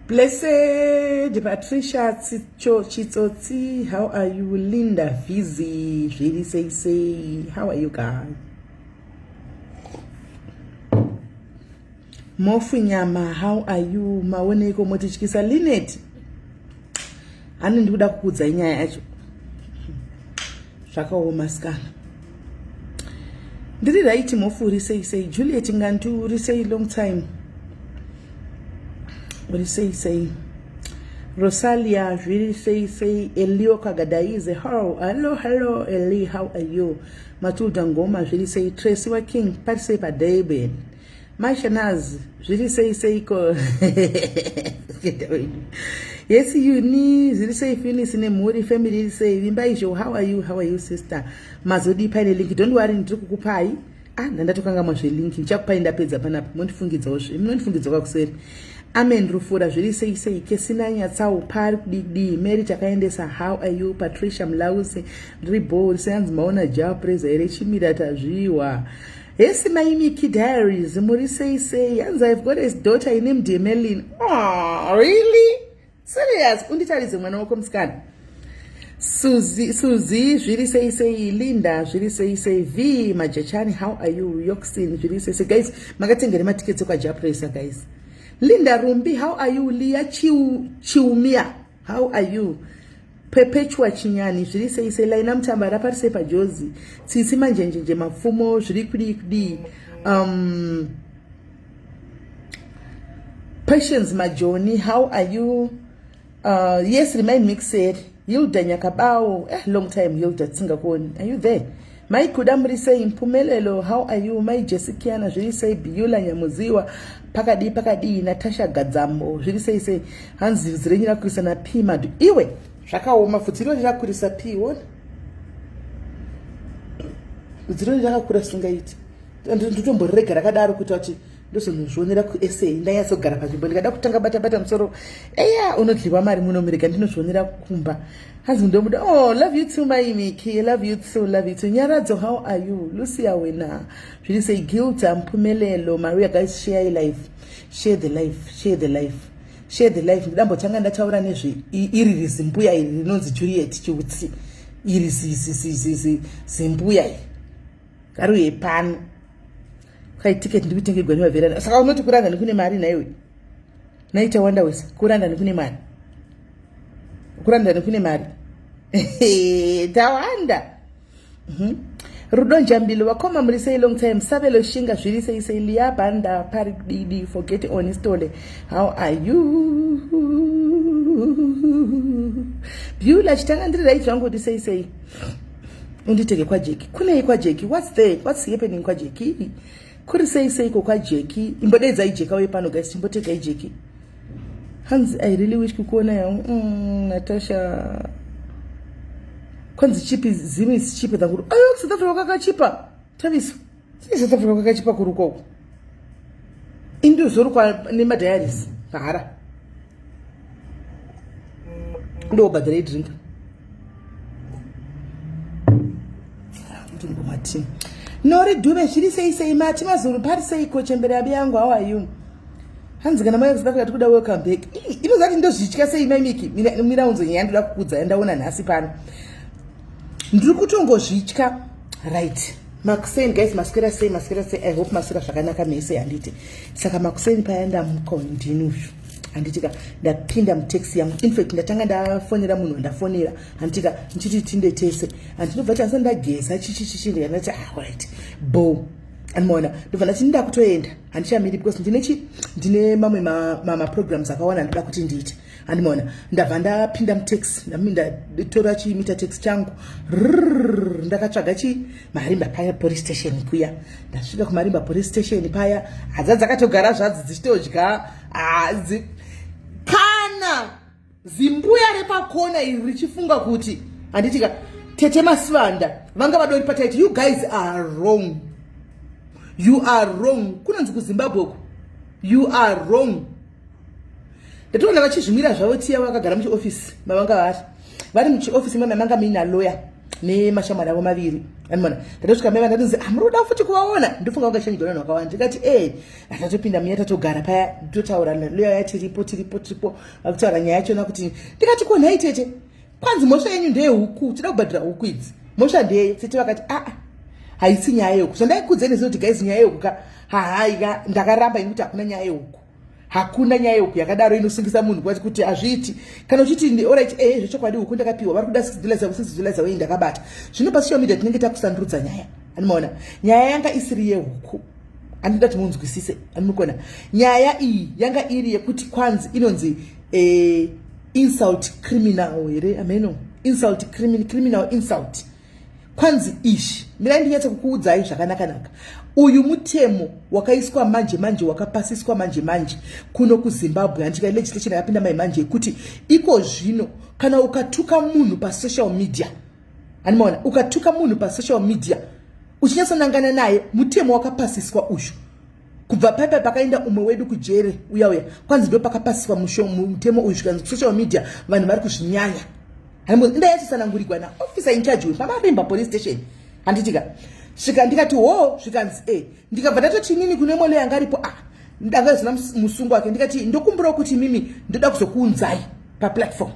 Blessed Patricia Chitsotsi, how are you? Linda Vizi, zviri sei sei, how are you guys? Mofu Nyama, how are you? Maoneiko motityisa Linet? Hani ndikuda kukuudzai nyaya yacho. Zvakaoma sikana. Ndiri right Mofu, uri sei sei? Juliet Ngantu, uri sei long time? Uri sei sei? Rosalia, zviri sei sei? Elio Kagadaize, how? Hello, hello Eli, how are you? Matilda Ngoma, zviri sei? Tracy wa King, pari sei paDurban? Mashanaz, zviri sei seiko? Yes, Uni, zviri sei Finis nemhuri, family iri sei? Vimba izvo, how are you? How are you sister? Mazodii paine link? Don't worry, ndiri kukupai. Ah, ndandatokangamwa zvelink. Ndichakupai ndapedza panapa. Mondifungidzawo zve. Munondifungidzawo kakuseri. Amen Rufura, zviri sei sei? Kesina Nyatsau, pari kudii kudii? Mary Takaendesa, how are you? Patricia Mlause, ndiri bho, seanzi maona ja preza here chimira tazviwa. Hesi mai Mickey Diaries, muri sei sei? Hanzi I've got a daughter ine Mdemelin. Oh, really? Serious? Unditaridze mwana wako musikana. Suzy, Suzy, zviri sei sei? Linda, zviri sei sei? V, Majachani, how are you? Yoxin, zviri sei sei? Guys, makatengere matickets kwa Japresa, guys. Linda Rumbi, how are you? Lia Chiumia, how are you? Perpetua Chinyani, zviri sei sei? Laina Mutambara, pari sei paJozi? Tsitsi Manjenjenje Mapfumo, zviri kudii kudii? Patience Majoni, how are you? Yes, remind me kuseri. Hilda Nyakabao, long time Hilda, tisingakuoni. Are you there? Mai Kuda muri sei? Mpumelelo, how are you? Mai Jessikiana, zviri sei? Biyula Nyamuziwa, pakadii pakadii? Natasha Gadzambo, zviri sei sei? Hanzi vhudzi renyu rakurisa na P Madu. Iwe, zvakaoma vhudzi irori rakurisa P, wona? Vhudzi irori rakakura singaiti. Ndotomborega rakadaro kuita kuti ndozonozvionera kuSA ndanyatsogara panzvimbo ndikada kutanga bata bata musoro eya unodliwa mari muno murega ndinozvionera kumba. Hanzi ndomuda. Oh, love you too mai Miki, love you too, love you too. Nyaradzo, how are you? Lucia wena, zviri sei? Gilda Mpumelelo Maria, guys, share life, share the life, share the life, share the life. Ndidambotanga ndataura nezve iri rizimbuya iri rinonzi Juliet Chiutsi, iri zimbuya iri ngaruye pano kai ticket ndikutengerwa nevavherana. Saka unoti kurangani kune mari nhaiwe? Naita wanda wese kurangani kune mari, kurangani kune mari tawanda. Rudo Njambilo, vakoma muri sei? Long time. Sabelo Shinga, zviri sei sei? Lia Banda, pari didi? Forget Onistole, how are you? Bula chitanga, ndiri right zvangu, kuti sei sei? Unditeke kwaJeki, kunei kwaJeki? What's there? What's happening kwaJeki? Kuri sei seiko kwaJeki? Imbodeidzai Jeka uye pano guys, chimbotegai Jeki. Hanzi I really wish kukuona yangu. Natasha, kwanzi chipi zimi is cheaper than kuru. Ayo, South Africa kwakachipa taviso. Sei South Africa kwakachipa kuri ukoko? Indozorukwa nemadiaries mahara, ndobhadhara idrink ndingomati. Nori Dube, zviri sei sei? Mati Mazuru, pari seiko? Chembere yabi yangu, how are you? Hanzi kana mai South Africa tikuda welcome back. Inozati ndozvitya sei mai Miki? Miraunzo nyaya ndoda kukudza yandaona nhasi pano, ndiri kutongozvitya. Right, makuseni guys, maswera sei? Maswera sei? I hope maswera zvakanaka mese, handiti? Saka makuseni paya ndamuka ndini uyu, handitika? Ndapinda mutaxi yangu. Infact ndatanga ndafonera munhu wandafonera, handitika, ndichiti tinde tese. Handinobva tanisa ndageza chichichichi, ndikandati, ah, right, bo andimaona. Ndobva ndati ndida kutoenda, handichamiri because ndine chi ndine mamwe maprograms akawanda ndoda kuti ndiite, handimaona. Ndabva ndapinda mutaxi, ndatora chimeter taxi changu, ndakatsvaga chi Marimba paya police station kuya. Ndasvika kuMarimba police station paya, hadza dzakatogara zvadzo dzichitodya hadzi. Kana zimbuya repakona iri richifunga kuti, handitika, tete Masivanda vanga vadori pataiti. You guys are wrong, you are wrong. Kunonzi kuZimbabwe uku, you are wrong. Ndatoona vachizvimwira zvavo tiya vakagara muchiofisi mavanga vari muchiofisi mama manga muina lawyer. Nemashamwari avo maviri, andimona. Ndatosvika mai, vandatonzi, "Ah, muri kuda futi kuvaona?" Ndofunga vanga chanjwa vanhu vakawanda. Ndikati, "E." Atatopinda muya, tatogara paya, totaura leya, tiripo, tiripo, tiripo, vakutaura nyaya yachona kuti, ndikati, "Ko nhai tete, kwanzi mhosva yenyu ndeyehuku, tida kubhadhira huku idzi, mhosva ndeye?" Tete vakati, "Aa, haisi nyaya yehuku." Zvandaikudzai neziva kuti guys, nyaya yehuku ka, hahaika, ndakaramba ini kuti hakuna nyaya yehuku, hakuna nyaya yehuku yakadaro inosungisa munhu. Kwati kuti hazviiti. Kana uchiti, "Alright, ehe, zvechokwadi huku ndakapiwa, vari kuda $6, $6 wei ndakabata." Zvino pasocial media tinenge takusandurudza nyaya, animaona? Nyaya yanga isiri yehuku, andida kuti munzwisise, andimukona. Nyaya iyi yanga iri yekuti kwanzi inonzi insult criminal here, ameno, insult criminal, criminal insult. Kwanzi izvi, mirai ndinyatse kukuudzai zvakanaka-naka. Uyu mutemo wakaiswa manje manje, wakapasiswa manje manje kuno kuZimbabwe, handika? Legislation yakapinda mai manje yekuti iko zvino kana ukatuka munhu pasocial media, handimaona, ukatuka munhu pasocial media uchinyatsonangana naye, mutemo wakapasiswa uyu kubva paipa pakaenda umwe wedu kujere uya uya. Kwanzi ndo pakapasiswa mutemo uyu. Zvikanzi kusocial media vanhu vari kuzvinyanya. Ndayatsanangurigwa naofficer in charge wepaMarimba police station, handitika? Svika ndikati, "Ho." Zvikanzi, "E." Ndikabva ndatoti inini kune mole yanga aripo, ah, ndangazina musungo wake, ndikati, "Ndokumburawo kuti mimi ndoda kuzokuunzai paplatform,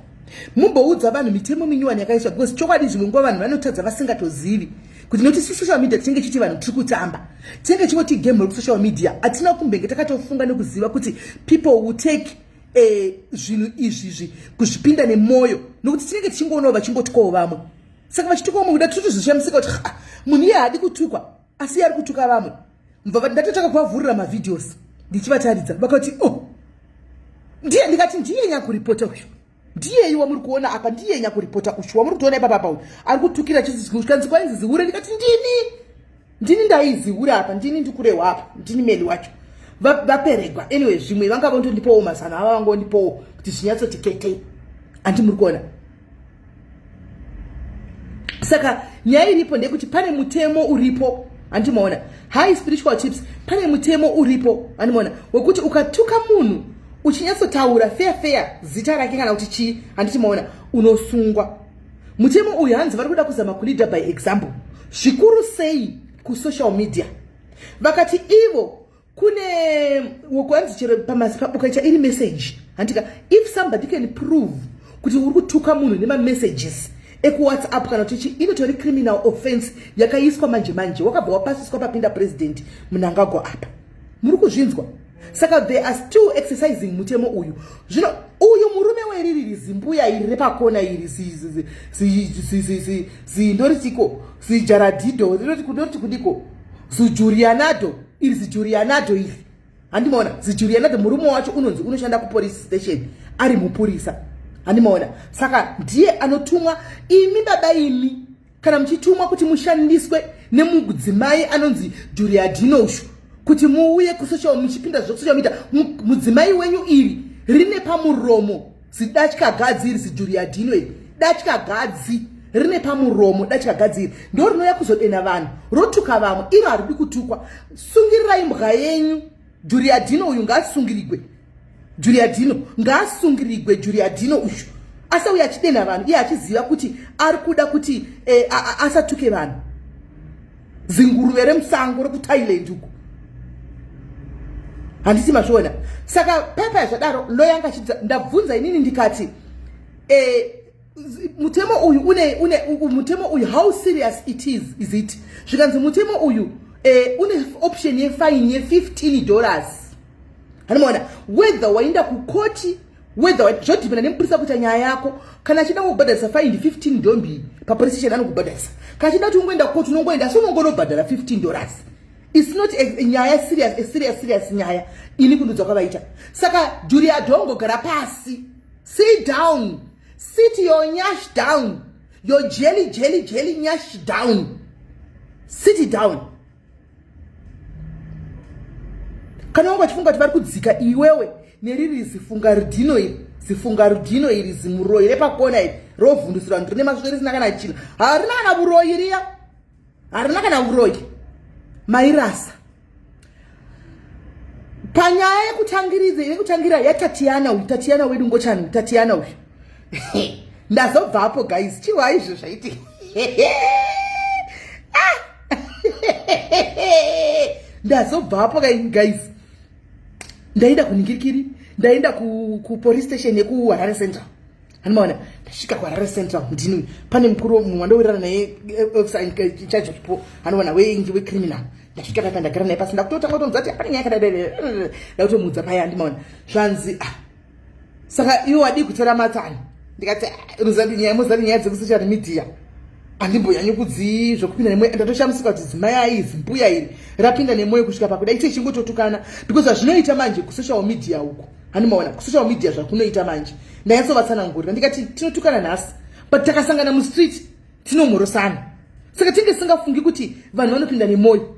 mumboudza vanhu mitemo minyowani yakaiswa, because chokwadi zvimwe nguva vanhu vanotadza vasingatozivi kuti nekuti social media tinenge chiti vanhu tiri kutamba, tinenge chingoti game rekusocial media. Hatina kumbenge takatofunga nekuziva kuti people will take zvinhu izvizvi kuzvipinda nemwoyo, nokuti tinenge tichingoonawo vachingotwawo vamwe. Saka vachitukawo mumwe kuda, totozvishamisika kuti munhu iye haadi kutukwa, asi iye ari kutuka vamwe." Ndatotanga kuvavhurira mavideos ndichivataridza, vakati, "Oh, ndiye." Ndikati, "Ndiye nyakuripota uyu, ndiyeyi wamuri kuona apa, ndiye nyakuripota uyu wamuri kutoona ipapa apa, uyu ari kutukira." Chikanzi, "Kwainzi zihure." Ndikati, "Ndini, ndini ndaizihure apa, ndini ndikurehwa apa, ndini meli wacho." Vaperegwa. Anyway, zvimwe vanga vontondipowo mazano ava, vangondipowo kuti zvinyatsoti ketei, handi muri kuona? Saka nyaya iripo ndeyekuti pane mutemo uripo, handimaona? High spiritual tips, pane mutemo uripo, handimaona, wekuti ukatuka munhu uchinyatsotaura fair fair zita rake kana kuti chii, handiti maona, unosungwa. Mutemo uyu hanzi vari kuda kuzama kuleader by example, zvikuru sei kusocial media. Vakati ivo kune wekwanzi chero ukaita iri message, handika, if somebody can prove kuti uri kutuka munhu nemamessages ekuWhatsApp kana kuti chi, inotori criminal offense yakaiswa manje manje, wakabva wapasiswa papinda President Mnangagwa apa. Muri kuzvinzwa? Saka they are still exercising mutemo uyu. Zvino uyu murume weririri zimbuya iri repakona iri, zindoritiko, zijaradhido, rinoti kudiko, zijurianado iri, zijurianado iri, handimaona? Zijurianado, murume wacho unonzi unoshanda kupolice station, ari mupurisa, handimaona? Saka ndiye anotumwa. Imi baba imi, kana muchitumwa kuti mushandiswe nemudzimai anonzi Juliadinoshu kuti muuye kusocial, muchipinda zvekusocial media, mudzimai wenyu iri rine pamuromo, zidatya gadzi iri, zijuriadhino iri, datya gadzi rine pamuromo, datya gadzi iri ndo rinouya kuzodena vanhu, rotuka vamwe, iro haridi kutukwa. Sungirirai mbwa yenyu Juriadhino uyu, ngaasungirigwe. Juriadhino ngaasungirigwe. Juriadhino uyu asauya achidena vanhu iye achiziva kuti ari kuda kuti asatuke vanhu. Zinguruve remusango rekuThailand uko, handiti mazviona? Saka papa zvadaro, loya anga ndabvunza inini ndikati, "Mutemo uyu une mutemo uyu, how serious it is it?" Zvikanzi mutemo uyu une option yefine ye$15, handimaona? Whether waenda kukoti, whether zvodhipenda nemupurisa kuita nyaya yako. Kana achida kukubhadharisa fine 15 ndombi papolice station, anokubhadharisa. Kana achida kuti ungoenda kukoti, unongoenda, asi unongonobhadhara $15. It's not a nyaya serious, a serious serious nyaya ini kundudza kwavaita. Saka Julia Dongo, gara pasi, sit down, sit your nyash down, your jelly jelly jelly nyash down, sit down. Kana wanga uchifunga kuti vari kudzika iwewe neriri zifunga rudhino iri, zifunga rudhino iri, zimuroyi repakona iri rovhundusira vanhu, rine masvosve risina kana chinhu, harina kana vuroyi riya, harina kana vuroyi, mairasa. Panyaya yekutangiridza, yekutangira yaTatiana uyu, Tatiana wedu ngochani, Tatiana uyu, ndazobvapo guys. Chiwa izvo zvaiti Ah! Ndazobvapo guys, ndaenda kuningirikiri, ndaenda kupolice station yekuHarare Central. Handimaona ndasvika kuHarare Central, ndini pane mukuru mumwe wandowirirana naye, officer in charge of po, anowana weingi wecriminal. Ndasvika papa, ndagara naye pasi, ndakutotanga kutonzwa kuti pane nyaya yakadai. Ndakutomuudza paya, handimaona zvanzi, "Ah, saka iwe wadii kutora matsani?" Ndikati, ah, ruzati nyaya, muzati nyaya dzekusocial media handimbonyanyi kudzi zvokupinda nemwoyo. Ndatoshamisika kuti dzimai ai, zimbuya iri rapinda nemwoyo kusvika pakuda ito ichingototukana, because zvazvinoita manje kusocial media uku, handimaona kusocial media zvakunoita manje. Ndanyatsovatsanangurira, ndikati tinotukana nhasi, but takasangana mustreet tinomhorosana. Saka tinge tisingafungi kuti vanhu vanopinda nemwoyo,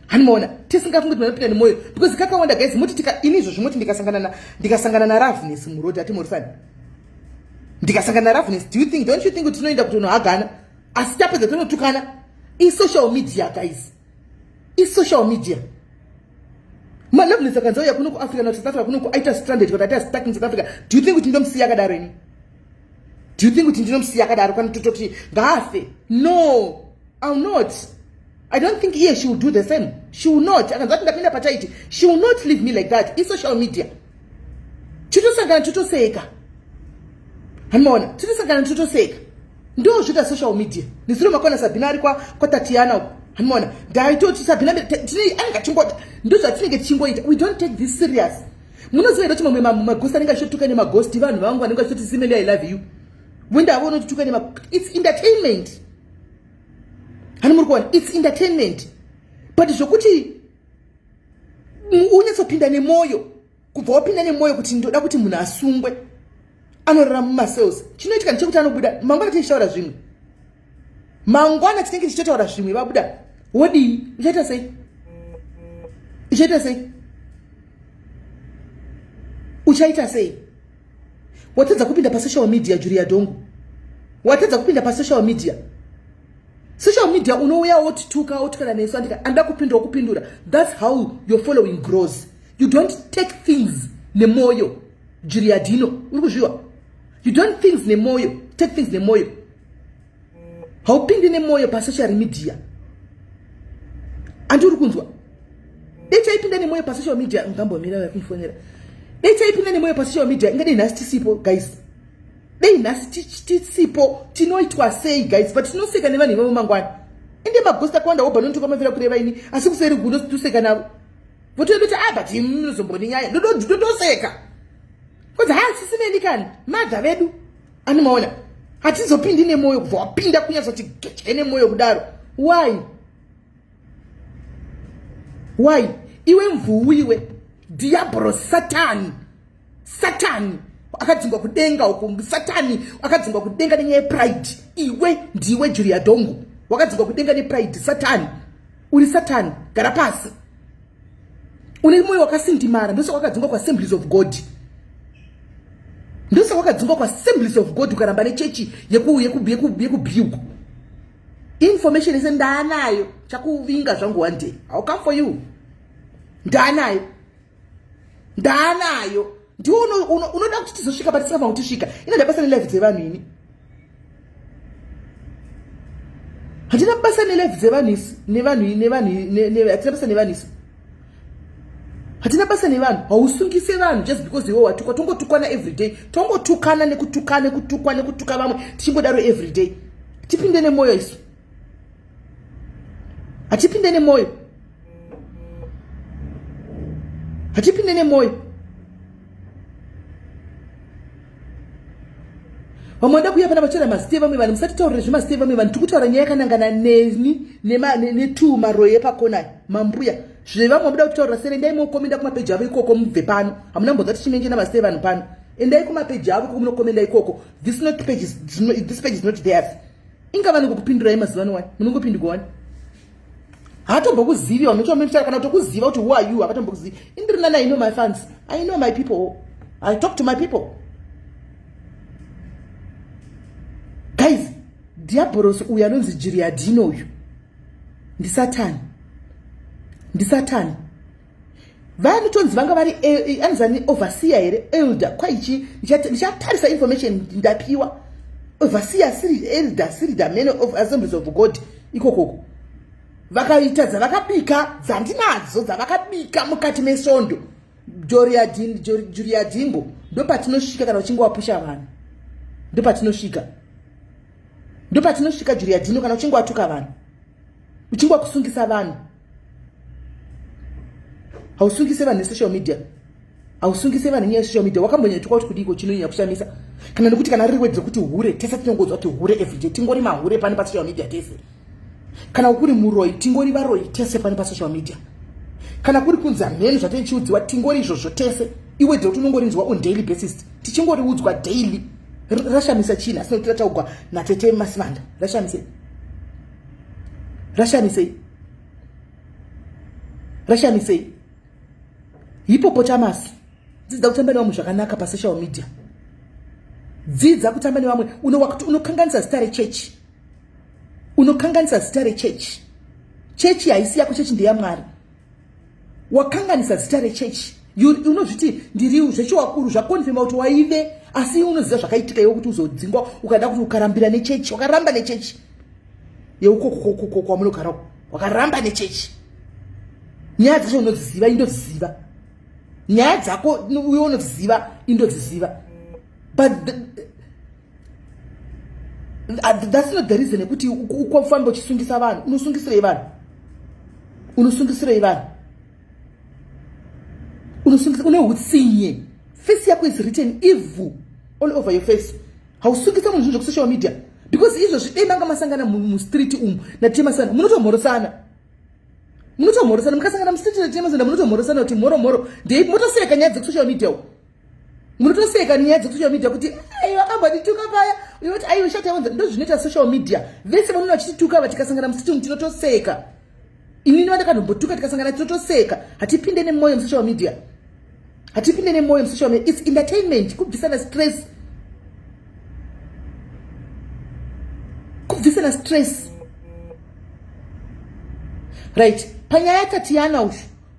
handimaona tisingafungi kuti vanopinda nemwoyo, because kakawanda guys, moti tika ini izvozvo, moti ndikasangana naRavnes muroad, hatimhorosani? Ndikasangana naRavnes, do you think, don't you think kuti tinoenda kutonohagana? Asi tapedza tonotukana. Isocial media guys, isocial media. MaLoveness akanzi auya kuno kuAfrica na South Africa kunoku, aita stranded, kuti aita stuck in South Africa, do you think kuti ndomusiya akadaro ini? Do you think kuti ndinomusiya akadaro kana tototi ngaafe? No, I'll not. I don't think iye she will do the same. She will not. Akanzi ati ndapinda pataiti, she will not leave me like that. Isocial media, titosangana totoseka, handimaona titosangana totoseka. Ndo zvoita social media. Nezuro makona Sabhina ari kwaTatiana uko, handimaona ndaitoti Sabhina anenge achingota. Ndo zvatinenge tichingoita. We don't take this serious. Munoziva here kuti mamwe maghost anenge achitotuka nemaghost, vanhu vangu vanenge vachitoti, "Simeli, I love you," wendavo unototuka nema, it's entertainment. Hani muri kuona, it's entertainment, but zvokuti unyatsopinda nemwoyo, kubva wapinda nemwoyo kuti ndoda kuti munhu asungwe, anorara mumacells, chinoitika ndechekuti anobuda mangwana tichitaura zvimwe. Mangwana tinenge tichitotaura zvimwe, vabuda, wodii? Uchaita sei? Uchaita sei? Uchaita sei? Watadza kupinda pasocial media, Julia Dongo, watadza kupinda pasocial media. Social media unouya wotituka, wotukana nesu, andika anoda kupindura wokupindura. That's how your following grows. You don't take things nemwoyo, Juliadino, uri kuzviwa? You don't things nemwoyo, take things nemwoyo. Haupindi nemwoyo pasocial media, andi uri kunzwa? Dei chaipinda nemwoyo pasocial media, ngambomira kumufonera. Dei chaipinda nemwoyo pasocial media, ingadei nhasi tisipo guys, dei nhasi tisipo. Tinoitwa sei guys? But tinoseka nevanhu ivavo mangwana. Ende maghost akawanda wobva notuka mavira kureva ini, asi kuseri guno toseka navo, votoendoti, "Ah, but munozomboni nyaya." Ndodoseka kwanzi, "Ha, sisimeni kani madha vedu." Animaona hatizopindi nemwoyo. Kubva wapinda kunyatsoti geche nemwoyo kudaro, why? Why? Iwe mvuu, iwe diablos, Satani, Satani akadzingwa kudenga uku, Satani akadzingwa kudenga nenyaya yepride. Iwe ndiwe Julia Dongo, wakadzingwa kudenga nepride. Satani, uri Satani, gara pasi. Une mwoyo wakasindimara, ndosaka wakadzingwa kuAssemblies of God. Ndosaka wakadzingwa kuAssemblies of God, ukaramba nechechi yekuBuko. Information ese ndaanayo, chakuvinga zvangu. One day I'll come for you. Ndaanayo, ndaanayo. Ndiwo unoda kuti tizosvika patisingafanira kutisvika. Inoda basa nelife dzevanhu. Ini handina basa nelife dzevanhu isi, nevanhu, nevanhu. Hatina basa nevanhu isi, hatina basa nevanhu. Hausungise vanhu just because iwe watukwa. Tongotukwana everyday, tongotukana nekutuka, nekutukwa, nekutuka vamwe, tichingodaro everyday. Tipinde nemwoyo isu? Hatipinde nemwoyo, hatipinde nemwoyo. Vamwe vada kuuya pana vachitaura mazita evamwe vanhu. Musatitaurire zvemazita evamwe vanhu. Tiri kutaura nyaya yakanangana neni netu maroyi epakona mambuya. Zvevamwe muda kutaurira sere, endai mokomenda kumapeji avo ikoko, mubve pano. Hamuna mbodza tichimenjena mazita evanhu pano. Endai kumapeji avo ikoko, munokomenda ikoko. This not page is, this page is not theirs. Inga vanongokupindurai mazuva ano wani, munongopindurwa wani. Haatombokuzivi vanotoa kana kutokuziva kuti who are you, havatombokuzivi. Indiri nani, I know my fans, I know my people, I talk to my people guys. Diabolos uyu anonzi Jiriadhino uyu ndisatani, ndisatani. Vanotonzi vanga vari anonzani overseer here, elder kwaichi. Ndichatarisa information ndapiwa. Overseer asiri elder asiri damene of Assemblies of God ikokoko vakaita dzavakabika dzandinadzo dzavakabika mukati mesondo Joriadingo ndopatinosvika kana uchinge wapusha vanhu ndopatinosvika ndopatinosvika Juriadino kana uchinge watuka vanhu uchinge wakusungisa vanhu hausungise vanhu nesocial media hausungise vanhu nenyaya yesocial media wakambonyanyituka kuti kudiiko chinonyanya kushamisa kana nekuti kana riri wedzi rekuti hure tese tinongodzwa kuti hure everyday tingori mahure pane pasocial media tese kana kuri muroyi tingori varoyi tese pane pasocial media kana kuri kunzi hameno zvateichiudziwa tingori izvozvo tese iwedzi rekuti unongorinzwa on daily basis tichingoriudzwa daily rashamisa chii nhasi nekuti rataugwa natete masivanda rashamisei rashamisei rashamisei Hippopotamus dzidza kutamba nevamwe zvakanaka pasocial media dzidza kutamba nevamwe unokanganisa zita rechechi unokanganisa zita rechechi chechi haisi yako chechi ndeyamwari wakanganisa zita rechechi unozviti ndiri zvechiwakuru zvakonfirma kuti waive asi unoziva zvakaitika iwe kuti uzodzingwa ukada kuti ukarambira nechechi wakaramba nechechi yeukokokoko kwamunogara wakaramba nechechi nyaya dzacho unodziziva indodziziva nyaya dzako uye unodziziva indodziziva but the, that's not the reason yekuti ukofamba uchisungisa vanhu unosungisirei vanhu unosungisirei vanhu unosungisa une utsinye face yako is written evil all over your face hausungisa munhu zvinhu zvekusocial media because izvozvi dei manga masangana mustreet umu natemasana munotomhorosana munotomhorosana mukasangana mustreet natemasana munotomhorosana kuti mhoro mhoro ndei motoseka nyaya dzekusocial media umu munotoseka nyaya dzekusocial media kuti ai vakambondituka paya uye kuti aiwe shata yawanza ndo zvinoita social media vese vanoona vachitituka vatikasangana mustreet umu tinotoseka inini vandakatombotuka tikasangana tinotoseka hatipinde nemwoyo musocial media hatipinde nemwoyo musocial media its entertainment kubvisana stress kubvisana stress right panyaya yatatiana uyu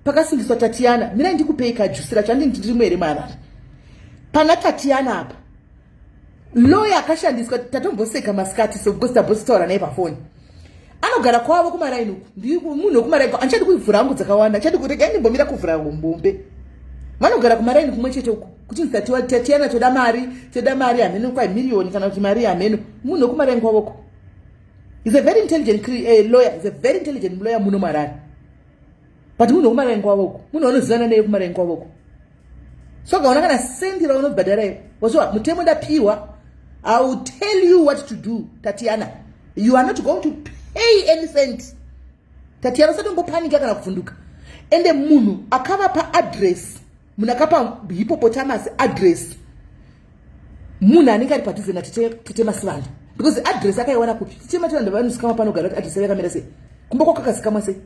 pakasungiswa tatiana mirai ndikupei kajusi racho andi ndirimo here maharare pana tatiana apa lawyer akashandiswa tatomboseka masikati so because tambotaura naye pafoni anogara kwavo kumaraini uku ndimunhu wekumaraini andichadi kuvhura hangu dzakawanda achadi kurega ndimbomira kuvhura hombombe vanogara kumaraini kumwe chete uku kuchinzi tatiana toda mari toda mari hameno kwai miriyoni kana kuti mari hameno munhu wekumaraini kwavoko is a very intelligent lawyer is a very intelligent lawyer muno marari but munhu wekumaraini kwavoko munhu vanozivana naye kumaraini kwavoko so kaona kana sendi raunobhadhara iyo waziwa mutemo ndapiwa i will tell you what to do tatiana you are not going to pay any cent tatiana usatombopanika kana kuvhunduka ende munhu akavapa address munhu akapa hippopotamus address munhu anenge ari padhuze natete masivanda because address akaiwana kupi tete masivanda vanozikamwa panogara kuti address yakamira sei kumba kwakakazikamwa sei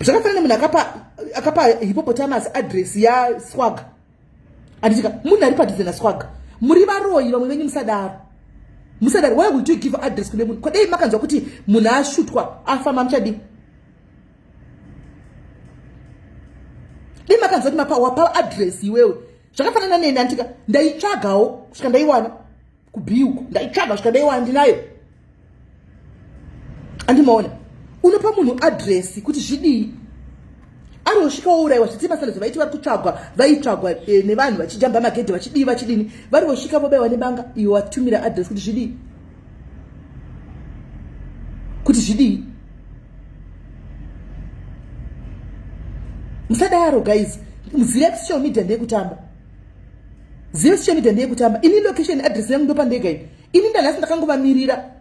zvakafanana nemunhu akapa akapa hippopotamus address yaswag anditika munhu ari padhuze naswag muri varoyi vamwe venyu musadaro musadaro why would you give address kune munhu kwadei makanzwa kuti munhu ashutwa afa mamuchadii dei makanzwa kuti mapa wapa address iwewe zvakafanana neni anditika ndaitsvagawo kusvika ndaiwana kubhi uko ndaitsvaga kusvika ndaiwana ndinayo andimaona unopa munhu adresi kuti zvidii anosvika wourayiwa zvitsi masana zvavaiti vari kutsvagwa vaitsvagwa eh, nevanhu vachijamba magedhi vachidii vachidini vari vosvika vobaiwa nebanga iwe watumira adresi kuti zvidii kuti zvidii musadaro guys muzive social media ndeyekutamba zive social media ndeyekutamba ini location address yangu ndopandega ini ini ndanhasi ndakangovamirira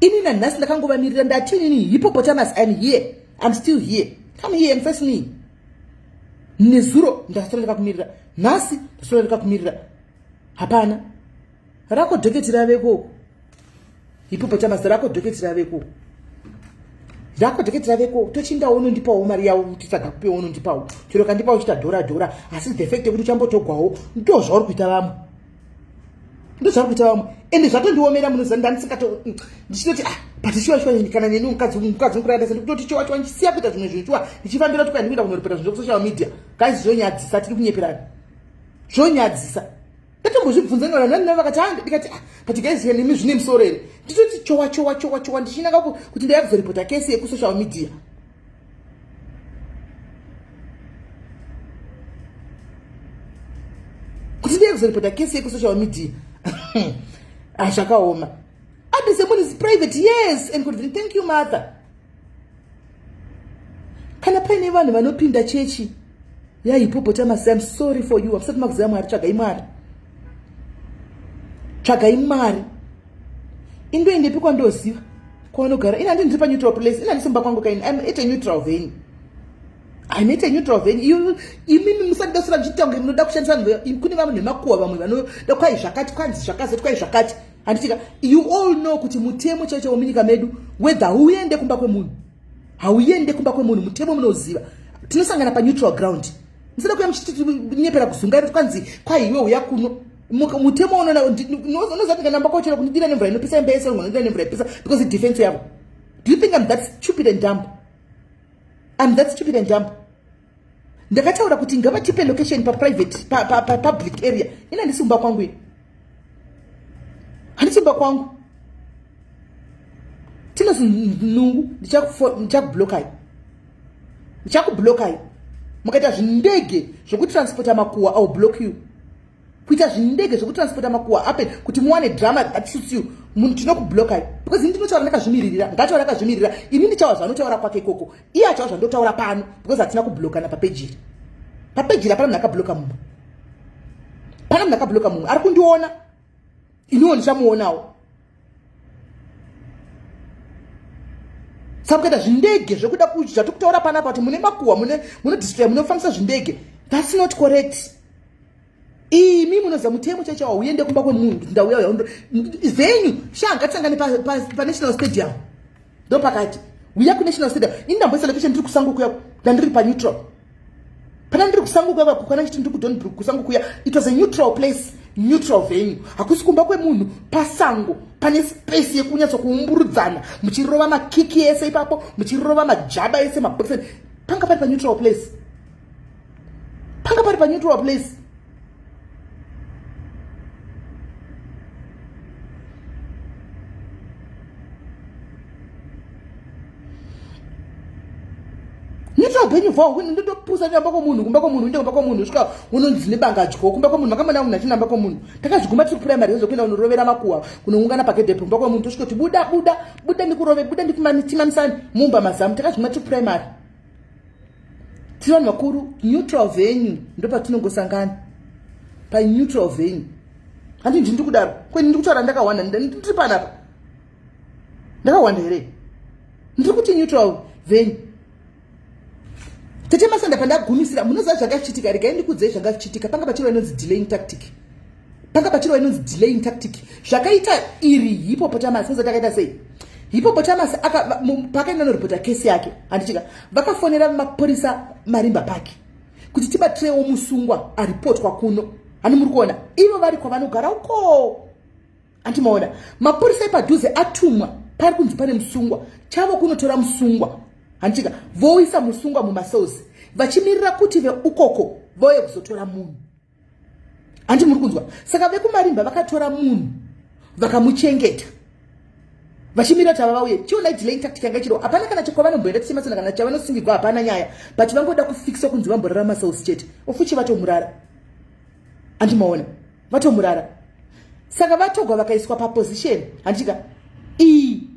ini nanhasi ndakangovamirira ndati inini hippopotamus im here im still here come here and face me nezuro ndasora ndakakumirira nhasi ndasora ndakakumirira hapana rako dhoketi raveko hippopotamus rako dhoketi raveko rako dhoketi raveko tochindawo unondipawo mari yawo titsvaga kupiwa unondipawo chero kandipawo uchita dhora dhora asi the fact yekuti uchambotogwawo ndo zvauri kuita vamwe ndo zvauri kuita vamwe ende zvatondiomera munoziva ndandisingato ndichitoti ah but shuwa shuwa kana neni mukadzi mukadzi mukuru ndikutoti shuwa shuwa ndichisiya kuita zvimwe zvinhu shuwa ndichifambira kuti kwandikuenda kunoripota zvinhu zvekusocial media guys zvonyadzisa tiri kunyeperana zvonyadzisa. Ndakambozvibvunza nana nana vakati ah ndikati ah but guys here nemi zvine musoro here. Nditoti chowa chowa chowa chowa ndichinanga kuti ndaya kuzoripota case yeku social media. Kuti ndaya kuzoripota case yeku social media. Ah zvakaoma. Address yemunhu is private yes and good thank you mother. Kana paine vanhu vanopinda chechi yahipopotamus im sorry for you hamusati makuziva mwari tsvagai mwari tsvagai mwari indoendepi kwandoziva kwavanogara ini handii ndiri paneutral place ini handisi mumba kwangu kaini im at a neutral venue im at a neutral venue imimi musati dasura muchiita kunge munoda kushandisa vanhu kune vamwe nemakuwa vamwe vanoda kwai zvakati kwanzi zvakazoti kwai zvakati handitika you all know kuti mutemo chaicho wemunyika medu whether uende kumba kwemunhu hauende kumba kwemunhu mutemo munoziva tinosangana paneutral ground musada kuya muchitinyepera kuzungaira kwanzi kwaiwe uya kuno mutemo unoziva kuti kana mbakochera kundidira nemvura inopisa imba yese unondira nemvura inopisa because idefense yavo do you think im that stupid and dumb im that stupid and dumb ndakataura kuti ngavatipe location paprivate papublic pa, pa area ina handisi kumba kwangu ini handisi kumba kwangu tinozi nungu ndichakublokai ndichakublokai mukaita zvindege zvekutransporta makuwa ill block you kuita zvindege zvekutransporta makuwa ape kuti muwane drama that suits you munhu tinokublokai because ini ndinotaura ndakazvimiririra ngataura akazvimirira ini ndichawa zvanotaura kwake ikoko iye achawa zvandotaura pano because hatina kublokana papeji iri papeji iri hapana munhu akabloka mumwe pana munhu akabloka mumwe ari kundiona iniwo ndichamuonawo saka kuita zvindege zvekuda zvatikutaura panapa kuti mune makuhwa mune munodistroya munofambisa zvindege that's not correct imi munoziva mutemo chaicho hauende kumba kwemunhu ndauya uya venyu sha ngatisangane panational stadium ndopakati uya kunational stadium ini ndamboisa location ndiri kusango kuya ndandiri paneutral pana ndiri kusango kuya kana chiti ndiri kudonbrook kusango kuya it was a neutral place neutral venue hakusi kumba kwemunhu pasango pane space yekunyatso kuumburudzana muchirova makiki ese ipapo muchirova majaba ese maboxen panga pari paneutral place panga pari paneutral place Nitwa upenyu hwawo ndotopusa ndamba kwomunhu kumba kwomunhu inde kumba kwomunhu svika unonzi nebanga dyo kumba kwomunhu makamona munhu achinamba kwomunhu takazviguma tiri kupuraimari zvokuenda kunorovera makuwa kunoungana pagedhepo kumba kwomunhu tosvika kuti buda buda buda ndikurove buda ndikumamitsani mumba mazamu takazviguma tiri kupuraimari tiri vanhu vakuru neutral venue ndopatinongosangana paneutral venue handi ndini ndikudaro kweni ndiri kutaura ndakawanda ndiri panapa ndakawanda here ndiri kuti neutral venue tete masanda pandagumisira munoziva zvanga zvichiitika regai ndikudzei zvanga zvichiitika panga pachirwa inonzi delaying tactic panga pachirwa inonzi delaying tactic zvakaita iri hippopotamus munoziva takaita sei hippopotamus pakaenda noripota kesi yake handichika vakafonera mapurisa marimba pake kuti tibatirewo musungwa aripotwa kuno hani muri kuona ivo vari kwavanogara ukoo Anti maona mapurisa epadhuze atumwa pari kunzi pane musungwa chavo kunotora musungwa handitika voisa musungwa mumacells vachimirira kuti veukoko vauye kuzotora munhu handi muri kunzwa saka vekumarimba vakatora munhu vakamuchengeta vachimirira kuti ava vauye chionai delaying tactic yanga ichiro hapana kana kwavanomboenda tichimasana kana chavanosungigwa hapana nyaya but vangoda kufixa kunzi vamborara macells chete ofuchi vatomurara andimaona vatomurara saka vatogwa vakaiswa paposition handitika iyi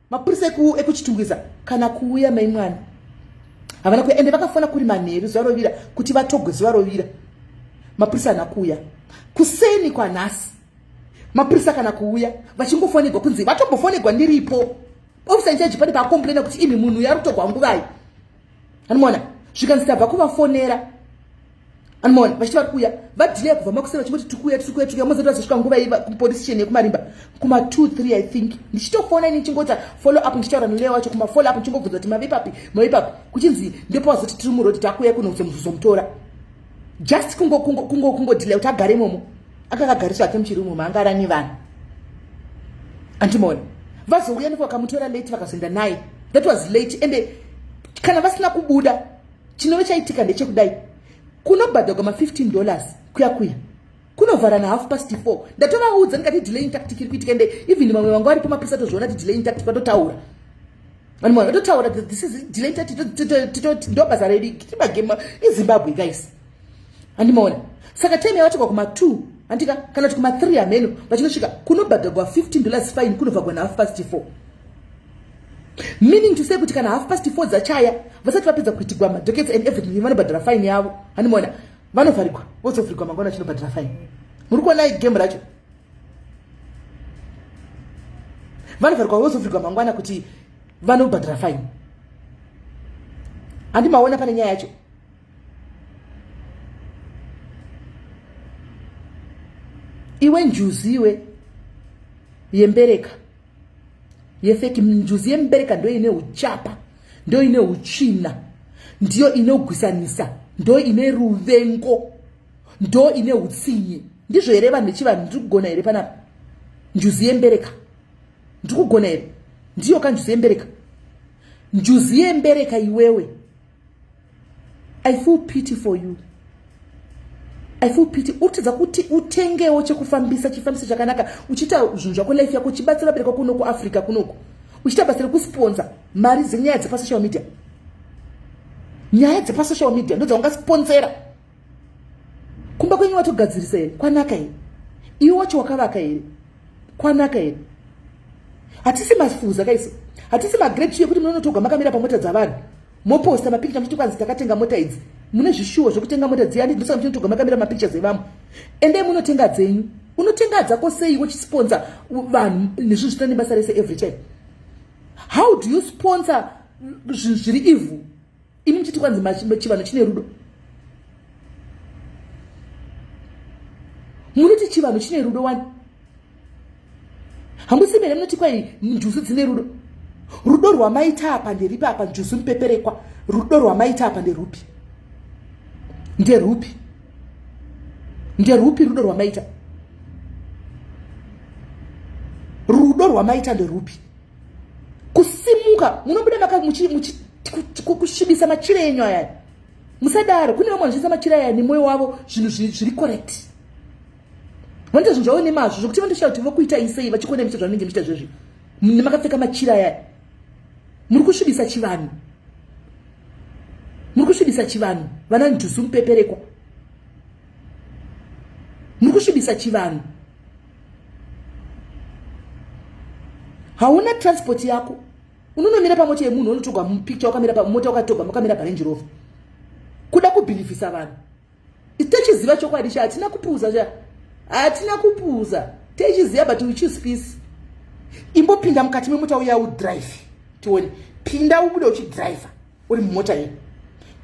mapurisa ekuchitungwiza kana kuuya mai mwana havana kuuya ende vakafona kuri manheru zuva rovira kuti vatogwe zuva rovira mapurisa hana kuuya kuseni kwanhasi mapurisa kana kuuya vachingofonegwa kunzi vatombofonegwa ndiripo ofisa incharge pane paakomplaina kuti imi munhu uyu ari kutogwa nguvai anomaona zvikanzi tabva kuvafonera Anmon vachiti vari kuuya vadelaya kubva makuseni vachingoti tiri kuuya tiri kuuya tiri kuuya mozati vazosvika nguva iyi kupolice station yekumarimba kuma 2 3 i think ndichitofona ini ndichingoita follow up ndichitaura neleya wacho kuma follow up ndichingobvunza kuti mave papi mave papi kuchinzi ndipo vazoti tiri muroad takuuya kunozomutora just kungo kungo kungo kungo delay kuti agare imomo akakagariswa ake muchiri imomo anga arani vanhu andimona vazouya ndipo vakamutora late vakazoenda naye that was late ende kana vasina kubuda chinove chaitika ndechekudai kunobhadhagwa ma 15 dollars kuya kuya Kunovhara na 4:30. Ndatovaudza ndikati delaying tactic iri kuitika, ende even vamwe vanga varipo mapisa tozviona kuti delaying tactic vatotaura. Vanhu vatotaura this is delaying tactic, ndo basa redu timagame iZimbabwe guys. Handimaona. Saka time yavatikwa kuma 2 handika kana kuti kuma 3 hameno vachinosvika kunobhadhagwa $15 fine, kunovhagwa na 4:30. Meaning to say kuti kana 4:30 dzachaya vasati vapedza kuitigwa madockets and everything, vanobhadhara fine yavo. Handimaona, vanovharigwa vozovhurigwa mangwana vachinobhadhara fine. Muri kuona game racho? Vanovharigwa vozovhurigwa mangwana kuti vanobhadhara fine. Handimaona pane nyaya yacho. Iwe njuzi, iwe yembereka yefake, njuzi yembereka ndo ine uchapa, ndo ine utsvina, ndiyo inogwisanisa, ndo ine ruvengo, ndo ine utsinye. Ndizvo here vanhu vechivanhu? Ndiri kugona here panapa? Njuzi yembereka, ndiri kugona here? Ndiyo ka njuzi yembereka, njuzi yembereka iwewe. I feel pity for you. I feel pity. Utidza kuti utengewo chekufambisa, chifambiso chakanaka, uchiita zvinhu zvako, life yako, uchibatsira vabereki kuno kuAfrica kunoku, uchiita basa rekusponsa mari dzenyaya dzepasocial media. Nyaya dzepasocial media ndo dzaungasponsera. Kumba kwenyu watogadzirisa here? Kwanaka here? Iwe wacho wakavaka here? Kwanaka here? Hatisi mafuza kaiso, hatisi magreat yekuti munonotogwa makamira pamota dzavanhu, moposta mapikicha muchiti kwanzi takatenga mota idzi. Mune zvishuwo zvekutenga mota dziya, ndosaka muchinotogwa makamira mapictures evamwe. Endei munotenga dzenyu. Unotenga dzako sei uchisponsa vanhu nezvinhu zvisina nebasa rese every time? How do you sponsor zvinhu zviri evil imi muchiti kwanzi chivanhu chine rudo? Munoti chivanhu chine rudo wani? Hamusi mene munoti kwai njuzu dzine rudo? Rudo rwamaita apa nderipi apa, njuzu mupeperekwa? Rudo rwamaita apa nderupi? Nderupi? Nderupi rudo rwamaita? Rudo rwamaita nderupi? Kusimuka munobuda maka kusvibisa machira enyu aya. Musadaro. Kune vamwe vanoshandisa machira aya nemwoyo wavo, zvinhu zviri correct. Vanoita zvinhu zvavo nemazvo zvokuti vanotoshaya kuti vokuita isei vachikuona muchiita zvavanenge muchiita zvezvi nemakapfeka machira aya. Muri kusvibisa chivanhu, muri kusvibisa chivanhu. Vana njuzu mupeperekwa, muri kusvibisa chivanhu. Hauna transport yako, unonomira pamota yemunhu, unotogwa mupicture wakamira pamota, wakatogwa makamira paRange Rover, kuda kubhilivhisa vanhu. Techiziva chokwadi cha hatina kupuza, cha hatina kupuza, techiziva, but we choose peace. Imbopinda mukati memota uya udrive tione. Pinda ubude uchidriver uri mumota iyi.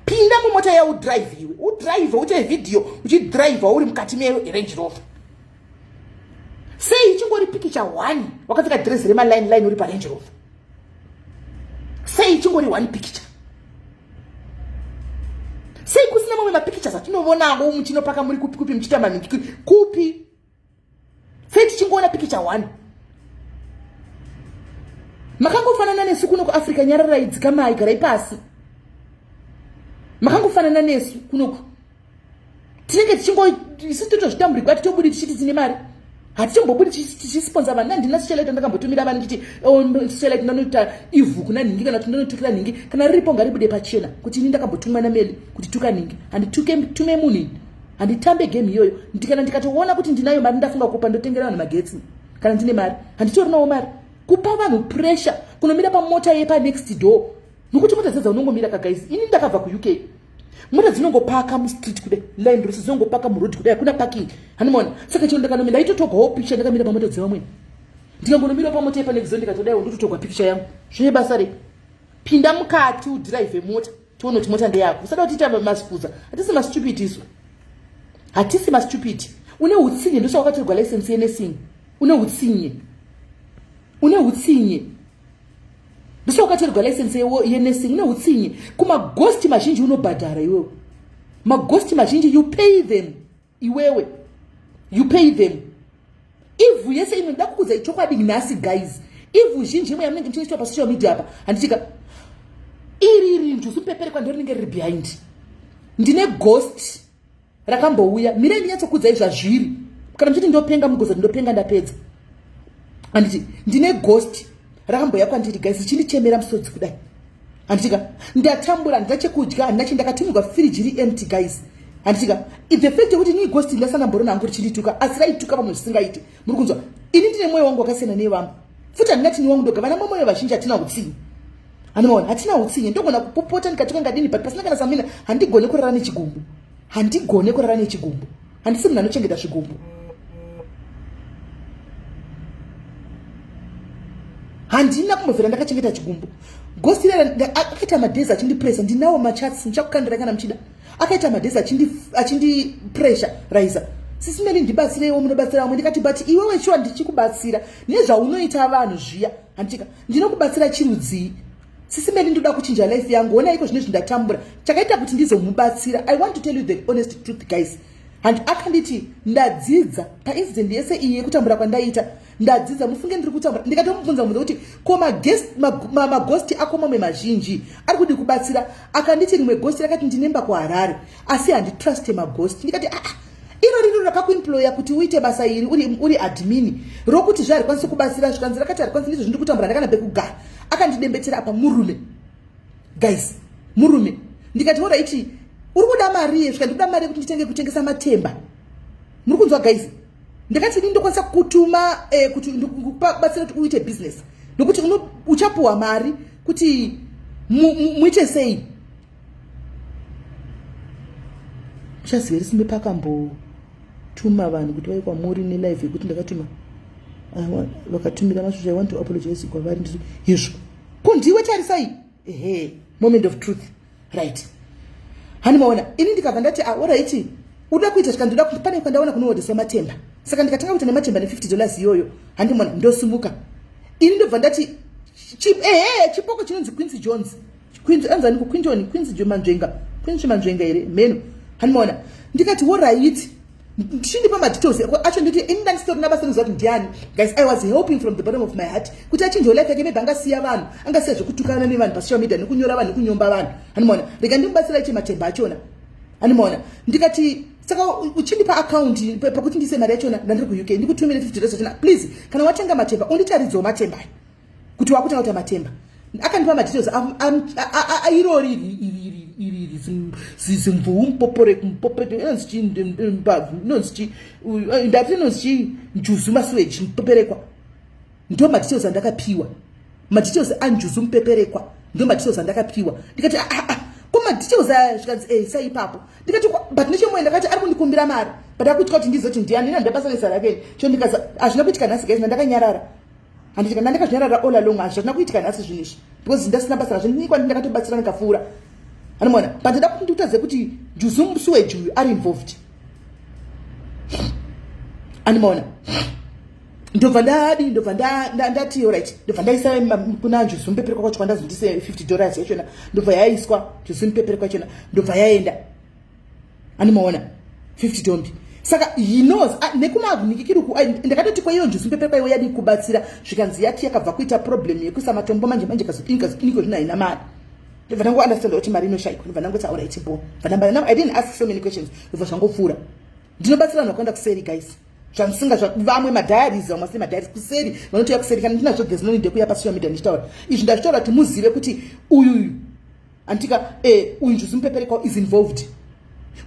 Pinda mumota ya udrive iwe, udrive, uite vhidhiyo uchidriver uri mukati meRange Rover. Sei ichingori pikicha one wakapfeka dress remaline line uri paRange Rover? Sei ichingori one picture? Sei kusina mamwe mapictures atinovonawo muchinopaka muri kupi kupi muchiita maningi kupi? Sei tichingoona pikicha one? Makangofanana nesu kuno kuAfrica. Nyararai, dzikamai, garai pasi. Makangofanana nesu kunoku. Tinenge tichingo isu totozvitamburigwa, titobudi tichiti tine mari, hatitombobudi tichisponsa vanhu. Nandina socialite ndakambotumira vanhu ndichiti, oh, socialite ndanoita ivhu kuna nhingi kana kuti ndanotukira nhingi. Kana riripo ngaribude pachena kuti ini ndakambotumwa nameli kuti tuka nhingi. Handituke tume munhu ini, handitambe game iyoyo. Kana ndikatoona kuti ndinayo mari, ndafunga kupa, ndotengera vanhu magetsi. Kana ndine mari, handitorinawo mari kupa vanhu pressure kunomira pamota yepanext door, nokuti mota dzedza unongomira kaguys. Ini ndakabva kuUK, mota dzinongopaka mustreet kudai, line rose dzinongopaka muroad kudai, hakuna parking. Hanimona saka chino ndakanomira, ndaitotogwawo picture ndakamira pamota dzevamweni. Ndikangonomira pamota yepanext door ndikatodaiwo, ndototogwa picture yangu. Zvine basa rei? Pinda mukati udhiraivhe mota tione kuti mota ndeyako. Usada kutiita masifuza. Hatisi mastupid isu, hatisi mastupid. Une utsinye, ndosaka wakatorwa license yenursing. Une utsinye, une utsinye, ndosaka wakatorwa license yenursing. Une utsinye. Kumagosti mazhinji unobhadhara iwewe, magosti mazhinji you pay them iwewe, you pay them. Ivhu yese imwe, nda kukudzai chokwadi nhasi guys, ivhu zhinji imwe yamunenge muchiitwa pasocial media apa, handitika iri iri njuzu mupeperekwa ndo rinenge riri behind. Ndine ghost rakambouya, mirei ndinyatsokudzai zvazviri. Kana muchiti ndopenga, mugozoti ndopenga, ndapedza. Handiti ndine ghost rakamboya kwandiri, guys, richindichemera musodzi kudai. Handitika ndatambura, handina chekudya, handina chi, ndakatumirwa firiji ri empty, guys. Handitika the fact yekuti nii ghost ndasana hangu richindituka, asi raituka vamwe zvisingaiti. Muri kunzwa? Ini ndine mwoyo wangu wakasiyana nevamwe futi. Handina tini wangu ndoga, vana momwoyo vazhinji hatina utsinye. Handimaona, hatina utsinye. Ndogona kupopota ndikatuka ngadini, but pasina kana samina. Handigone kurara nechigumbu, handigone kurara nechigumbu. Handisi munhu anochengeta zvigumbu. Handina kumbobvira ndakachengeta chigumbu. Ghost akaita madays achindipressa. Ndinawo machats, ndichakukandira kana muchida. Akaita madays achindipressure raisa, "Sisi Meli, ndibatsireiwo, munobatsira vamwe." Ndikati, "But iwewe shuwa ndichikubatsira nezvaunoita vanhu zviya, handitika ndinokubatsira chirudzii? Sisi Meli, ndoda kuchinja life yangu. Ona iko zvino zvindatambura chakaita kuti ndizomubatsira." I want to tell you the honest truth, guys. Handi akanditi, "Ndadzidza paincident yese iyi yekutambura kwandaita, ndadzidza." Mufunge, ndiri kutambura, ndikatomubvunza mubvunza kuti, "Ko maghost ako mamwe mazhinji ari kudi kubatsira?" Akanditi rimwe ghost rakati, "Ndinemba kuHarare, asi handitruste maghost." Ndikati, "Aa, ah, iro riro rakakuemploya kuti uite basa iri, uri admin, rokuti zve harikwanisi kubatsira?" Zvikanzi rakati harikwanisi. Ndizvo zvindiri kutambura, ndakana pekugara. Akandidembetera apa murume, guys, murume. Ndikati, "Alright, uri kuda mari?" Svika, "Ndikuda mari yekuti nditenge kutengesa matemba." Muri kunzwa, guys? Ndakati, "Ini ndokwanisa kutuma kuti ndikubatsira kuti uite business, nokuti uchapuwa mari kuti muite sei." Uchaziva here, Simbe, pakambotuma vanhu kuti vai kwamuri nelive yekuti ndakatuma, vakatumira mashusha? I want to apologize kwavari. Ndiri izvo ko ndiwe tarisai. Ehe, moment of truth, right? Hani maona, ini ndikabva ndati, "Ah, alright, uda kuita?" Zvikandoda pane kwandaona kunoodeswa matemba, saka ndikatanga kuita nematemba ne50 dollars iyoyo. Handimona ndosimuka ini, ndobva ndati, ehe, chipoko chinonzi Quincy Jones, Quincy anzani ku Quinton, Quincy Manzvenga, Quincy Manzvenga here mheno. Handimaona, ndikati, "Alright, chindipa madetails acho." Nditi ini ndandisitorina basa noziva kuti ndiani. Guys, I was helping from the bottom of my heart kuti achinjewo life yake. Maybe angasiya vanhu, angasiya zvekutukana nevanhu pasocial media, nekunyora vanhu, nekunyomba vanhu. Handimaona, rega ndimubatsira iche matemba achona. Handimaona, ndikati, "Saka uchindipa account pakuti ndiise mari yachona, ndandiri kuUK, ndikutumire 50 dollars achona. Please, kana watenga matemba, unditaridzewo matemba ayo kuti wakutenga kuita matemba." Akandipa madetails airori iri zimvuu mupopore, inonzi chi, ndati inonzi chi, Njuzu masuweji mupeperekwa. Ndo madetails andakapiwa, madetails aNjuzu mupeperekwa, ndo madetails andakapiwa. Ndikati, "Ah, ah, ko madetails aya?" Zvikanzi, "E, sai ipapo." Ndikati, but nechemwoyo ndakati ari kundikumbira mari, but akuitya kuti ndizoti ndiani, ina ndabasa neza rake. Cho ndikaza, hazvina kuitika nhasi, guys. Ndandakanyarara, handiti? Kana ndakazvinyarara all along, hazvina kuitika nhasi zvinhu izvi, because ndasina basa razvo. Ndini kwandi ndakatobatsira ndikapfuura. Anomaona, but ndoda kuti ndikutadze kuti Njuzu musuweji uyu ari involved. Andimaona, ndobva ndadi, ndobva ndati, "Alright." Ndobva ndaisa kuna Njuzu mupeperekwa kwacho, kwandazondise 50 dollars yachona. Ndobva yaiswa Njuzu mupeperekwa yachona, ndobva yaenda. Andimaona, 50 dombi. Saka he knows nekumanikikiriku. Ndakatoti, "Kwaiyo Njuzu mupeperekwa iwe yadi kubatsira?" Zvikanzi yati yakabva kuita problem yekuisa matombo manje manje, kazodini kazodiniko, zvino haina mari. Ndobva ndango understand kuti mari inoshayikwa. Ndobva ndangoti, "Alright, bo." I didn't ask so many questions, ndobva zvangopfuura. Ndinobatsira vanhu vakaenda kuseri, guys, zvandisinga vamwe madiaries, vamwe vasine madiaries kuseri, vanotouya kuseri. Kana ndinazvo, there's no need yekuuya pasocial media ndichitaura izvi. Ndazvitaura kuti muzive kuti uyuyu anditika uyu Njuzu mupeperekwa is involved.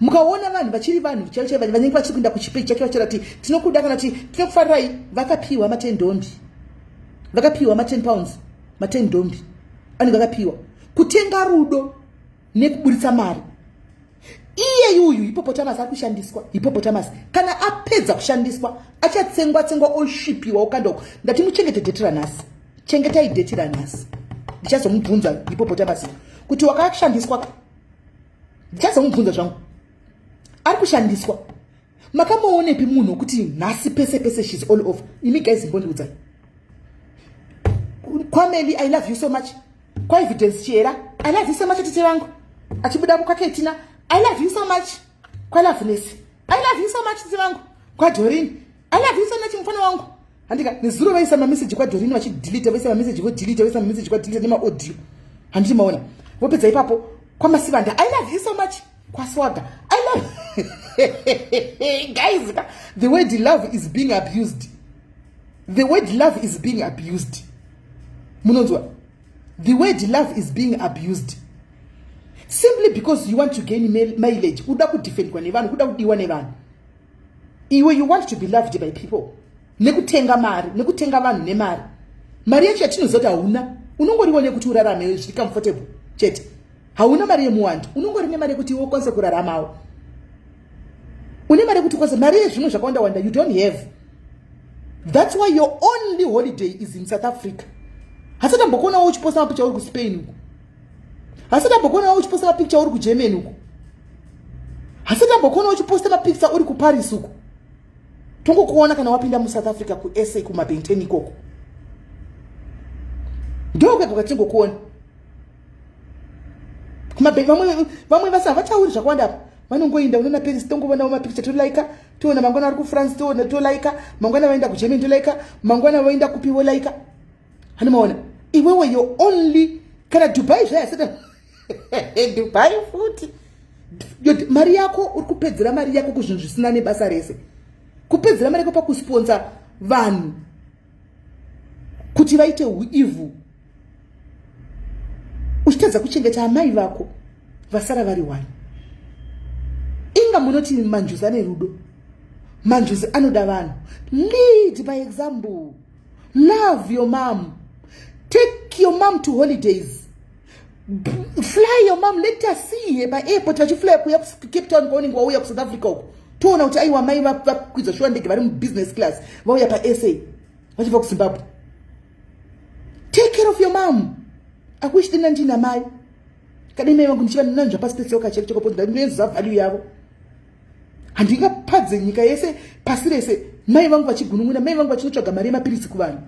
Mukaona vanhu vachiri vanhu chaivo chaivo vanenge vachiri kuenda kuchipeji chake vachitaura kuti tinokuda kana kuti tinokufarirai, vakapiwa ma10 dombi, vakapiwa ma10 pounds, ma10 dombi anenge akapiwa kutenga rudo nekuburitsa mari. Iye yuyu hippopotamus ari kushandiswa. Hippopotamus kana apedza kushandiswa, achatsengwa tsengwa, osvipiwa, okanda uko. Ndati muchengete date ranhasi, chengetai date ranhasi. Ndichazomubvunza hippopotamus kuti wakashandiswa. Ndichazomubvunza zvangu, ari kushandiswa. Makamuonepi munhu wekuti nhasi pese pese she's all over? Imi guys, imbondiudzai. Kwameli, I love you so much. KwaEvidence Chera, I love you so much. Tete vangu achibuda kwaketina, I love you so much. KwaLoveness, I love you so much. Tete vangu kwaDorini, I love you so much. Mufana wangu, handika nezuro vaisa mameseji kwaDorini vachidelete, vaisa mameseji vodelete, vaisa mameseji kwadelete nemaaudio. Handiti maona? Vopedza ipapo, kwaMasivanda, I love you so much. KwaSwaga, I love Love, guys, the word love is being abused. The word love is being abused. Munonzwa? The word love is being abused simply because you want to gain mileage. Uda kudefendwa nevanhu, kuda kudiwa nevanhu. Iwe, you want to be loved by people nekutenga mari, nekutenga vanhu nemari. Mari yacho yatinoziva kuti hauna, unongoriwo nekuti urarame zviri comfortable chete. Hauna mari yemuwando, unongori nemari yekuti iwe ukwanise kuraramawo. Une mari yekuti ukwanise, mari yezvimwe zvakawanda wanda you don't have. That's why your only holiday is in South Africa. Hasati ambokuonawo uchiposta mapicha uri kuSpain uko. Hasati ambokuonawo uchiposta mapicha uri kuGermany uko. Hasati ambokuonawo uchiposta mapicha uri kuParis uko. Tongokuona kana wapinda muSouth Africa, kuSA, kumabenten ikoko, ndokwega kwatingokuona. Vamwe vasi havatauri zvakawanda apa, vanongoinda unoona Paris, tongovonawo mapikicha, tolaika. Toona mangwana vari kuFrance, toona, tolaika. Mangwana vaenda kuGermany, tolaika. Mangwana vaenda kupi, volaika. Hanomaona iwewe, your only kana Dubai zvayaseta Dubai futi. Mari yako uri kupedzera mari yako kuzvinhu zvisina nebasa rese, kupedzera mari yako pakusponsa vanhu kuti vaite uevil, uchitadza kuchengeta amai vako vasara vari one. Inga munoti manjuzi ane rudo, manjuzi anoda vanhu. Lead by example. Love your mom. Take your mom to holidays. Fly your mom. Let us see her paairport vachifly kuya kuCape Town kwaunenge wauya kuSouth Africa uko. Toona kuti aiwa, mai vakwidza shuwa ndege, vari mubusiness class, vauya paSA vachibva kuZimbabwe. Take care of your mom. Akuishi dina ndina mai kadai mai vangu ndichiva nanzva pasi petsoka cheko cheko, ndinoziva value yavo. Handingapadze nyika yese, pasi rese, mai vangu vachigunun'una, mai vangu vachinotsvaga mari yemapiritsi kuvanhu,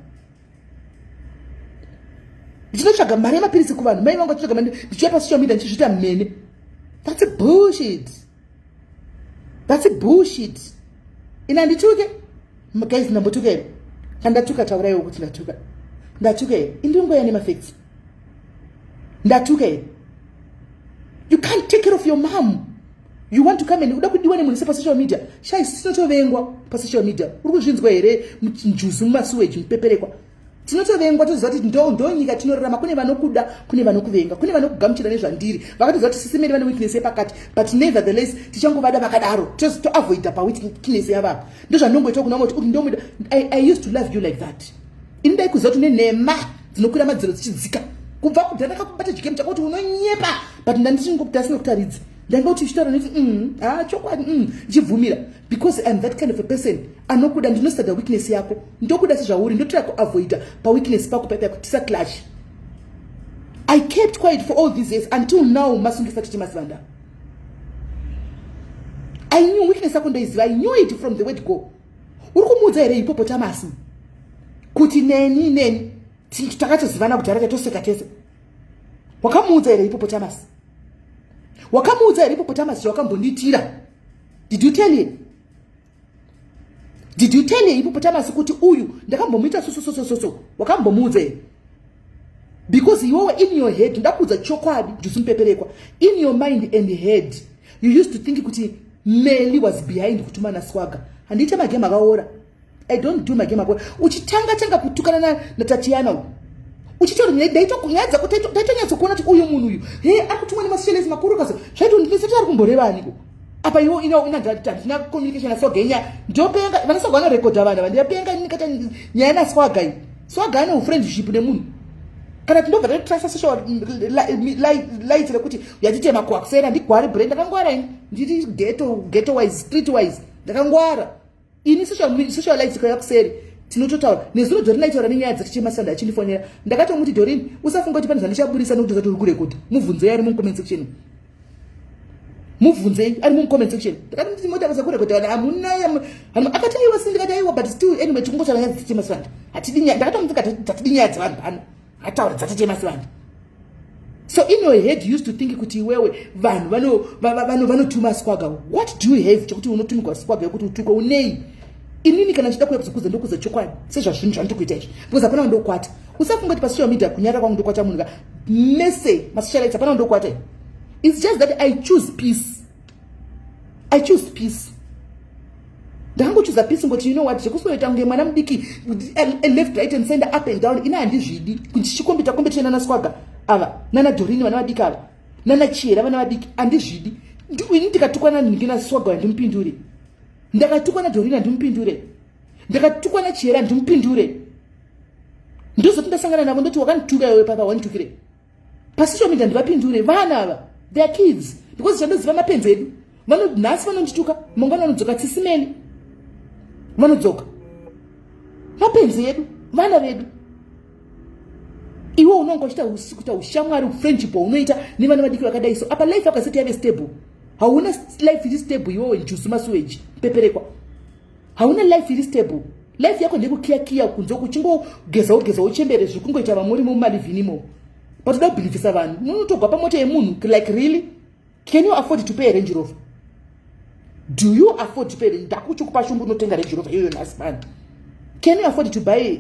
ndichinotsvaga mari yemapiritsi kuvanhu, mai vangu vachitsvaga mari, ndichiuya pasocial media ndichizviita mene. That's bullshit, that's bullshit. Ina handituke, guys. Ndambotuka here? Kana ndatuka, tauraiwo kuti ndatuka. Ndatuka here? Indingoya nemafacts. Ndatuka here? You can't take care of your mom. You want to come and uda kudiwa nemunhu sepasocial media. Shai, tinotovengwa pasocial media. Uri kuzvinzwa here? Njuzu mumasuweji mupeperekwa, tinotovengwa. Toziva kuti ndo nyika tinorarama. Kune vanokuda, kune vanokuvenga, kune vanokugamuchira nezvandiri. Vakatoziva kuti sisimeri vane weakness yepakati, but nevertheless tichangovada vakadaro, toavoida paweakness yavavo. Ndozvandongoita kuna kuti ndomuda. I used to love you like that. Ini ndaikuziva kuti une nhema dzinokwira madziro dzichidzika. Kubva kudhara ndakakubata chigame chako kuti unonyepa, but ndandichingokuti kutaridza. Ndanga kuti uchitaura neti ah, chokwadi, ndichibvumira because I am that kind of a person anokuda. Ndinostada weakness yako, ndokuda sezvauri, ndotira kuavoida paweakness pako paipa kuti tisaclash. I kept quiet for all these years until now masungisa Titi Masivanda. I knew weakness yako, ndoiziva. I knew it from the word go. Uri kumuudza here hippopotamus kuti neni takatozivana kudhara, tatoseka tese? Wakamuudza here hippopotamus? Wakamuudza here hippopotamus zvawakambondiitira? Did you tell him? Did you tell him hippopotamus kuti uyu ndakambomuita sososososo? Wakambomuudza here? Because iwewe in your head, ndakuudza chokwadi, ndisimupeperekwa, in your mind and head you used to think kuti Meli was behind kutuma naSwaga. Handiite magame akaora. I don't do magame akaora. Uchitanga tanga kutukana naTatiana uyu, uchitori nyaya dzako, taitonyatsokuona kuti uyu munhu uyu he ari kutumwa nemasocialist makuru kaso. Zvaitondisati ari kumborevaniko apa? Iwo handina communication naSwaga. Inyaya ndopenga, vanaSwaga vanorekodha vanhu ava. Ndiyapenga nikata nyaya naSwaga iyi. Swaga ane ufriendship nemunhu kana tindobva tatotrasa social light rekuti yatitema kuakusera. Ndigwari brain, ndakangwara ini. Ndiri ghetto, ghetto wise, street wise, ndakangwara ini. Social light kauya kuseri, tinototaura. Nezuro Dorin aitaura nenyaya dzatichemasanda achindifonera. Ndakatomuti, "Dorin, usafunga kuti pane zvandichaburisa nekuti zati uri kurekodha." Mubvunzei, ari mucomment section. Mubvunzei, ari mucomment section. Ndakati, "Mota basa kurekodha kana hamuna." Akati, "Aiwa." Si ndikati, "Aiwa, but still, anyway, tikungotaura nyaya dzatichemasanda. Hatidi nyaya." Ndakatomuti, "Hatidi nyaya dzevanhu pano, hataura dzatichemasanda." So in your head you used to think kuti iwewe vanhu vanotuma Swaga. What do you have chekuti unotumigwa Swaga yekuti utukwe? Unei? Inini kana ndichida kuuya kuzokudza, ndokudza chokwadi sezvazvinhu zvandiri kuita izvi, because hapana wandokwata. Usafunga kuti pasocial media kunyara kwangu ndokwata munhu ka mese masocialites. Hapana wandokwata. It's just that I choose peace. I choose peace. Ndakangochuza peace ngoti you know what, zvekusoita kunge mwana mudiki left right and center up and down, ina handizvidi. Ndichikombita kombita nana Swaga ava, nana Dorini vana vadiki ava, nana Chihera vana vadiki, handizvidi. Ini ndikatukwa nanhingi naSwaga handimupindure, ndakatukwa naDorini handimupindure, ndakatukwa naChihera handimupindure. Ndozoti ndasangana navo ndoti wakandituka iwe papa, wanditukire pasocial media, ndivapindure. Vana ava, they are kids, because chandoziva mapenzi edu, nhasi vanondituka, mangwana vanodzoka tsisimeni, vanodzoka mapenzi edu, vana vedu. Iwe unonga uchiita kuita ushamwari, friendship waunoita nevana vadiki vakadai. So apa life yakasati yave stable, hauna life iri stable iwewe, njusu masuweji peperekwa, hauna life iri stable. Life yako ndekukiyakiya kunze uchingogeza ugeza uchembere, zviri kungoita vamwe urimo mumalivhinimo, but uda kubhilivhisa vanhu unotogwa pamota yemunhu. Like really, can you afford to pay a Range Rover? Do you afford to pay? Ndakuchikupa shungu, unotenga Range Rover iyoyo nhasi pano. Can you afford to buy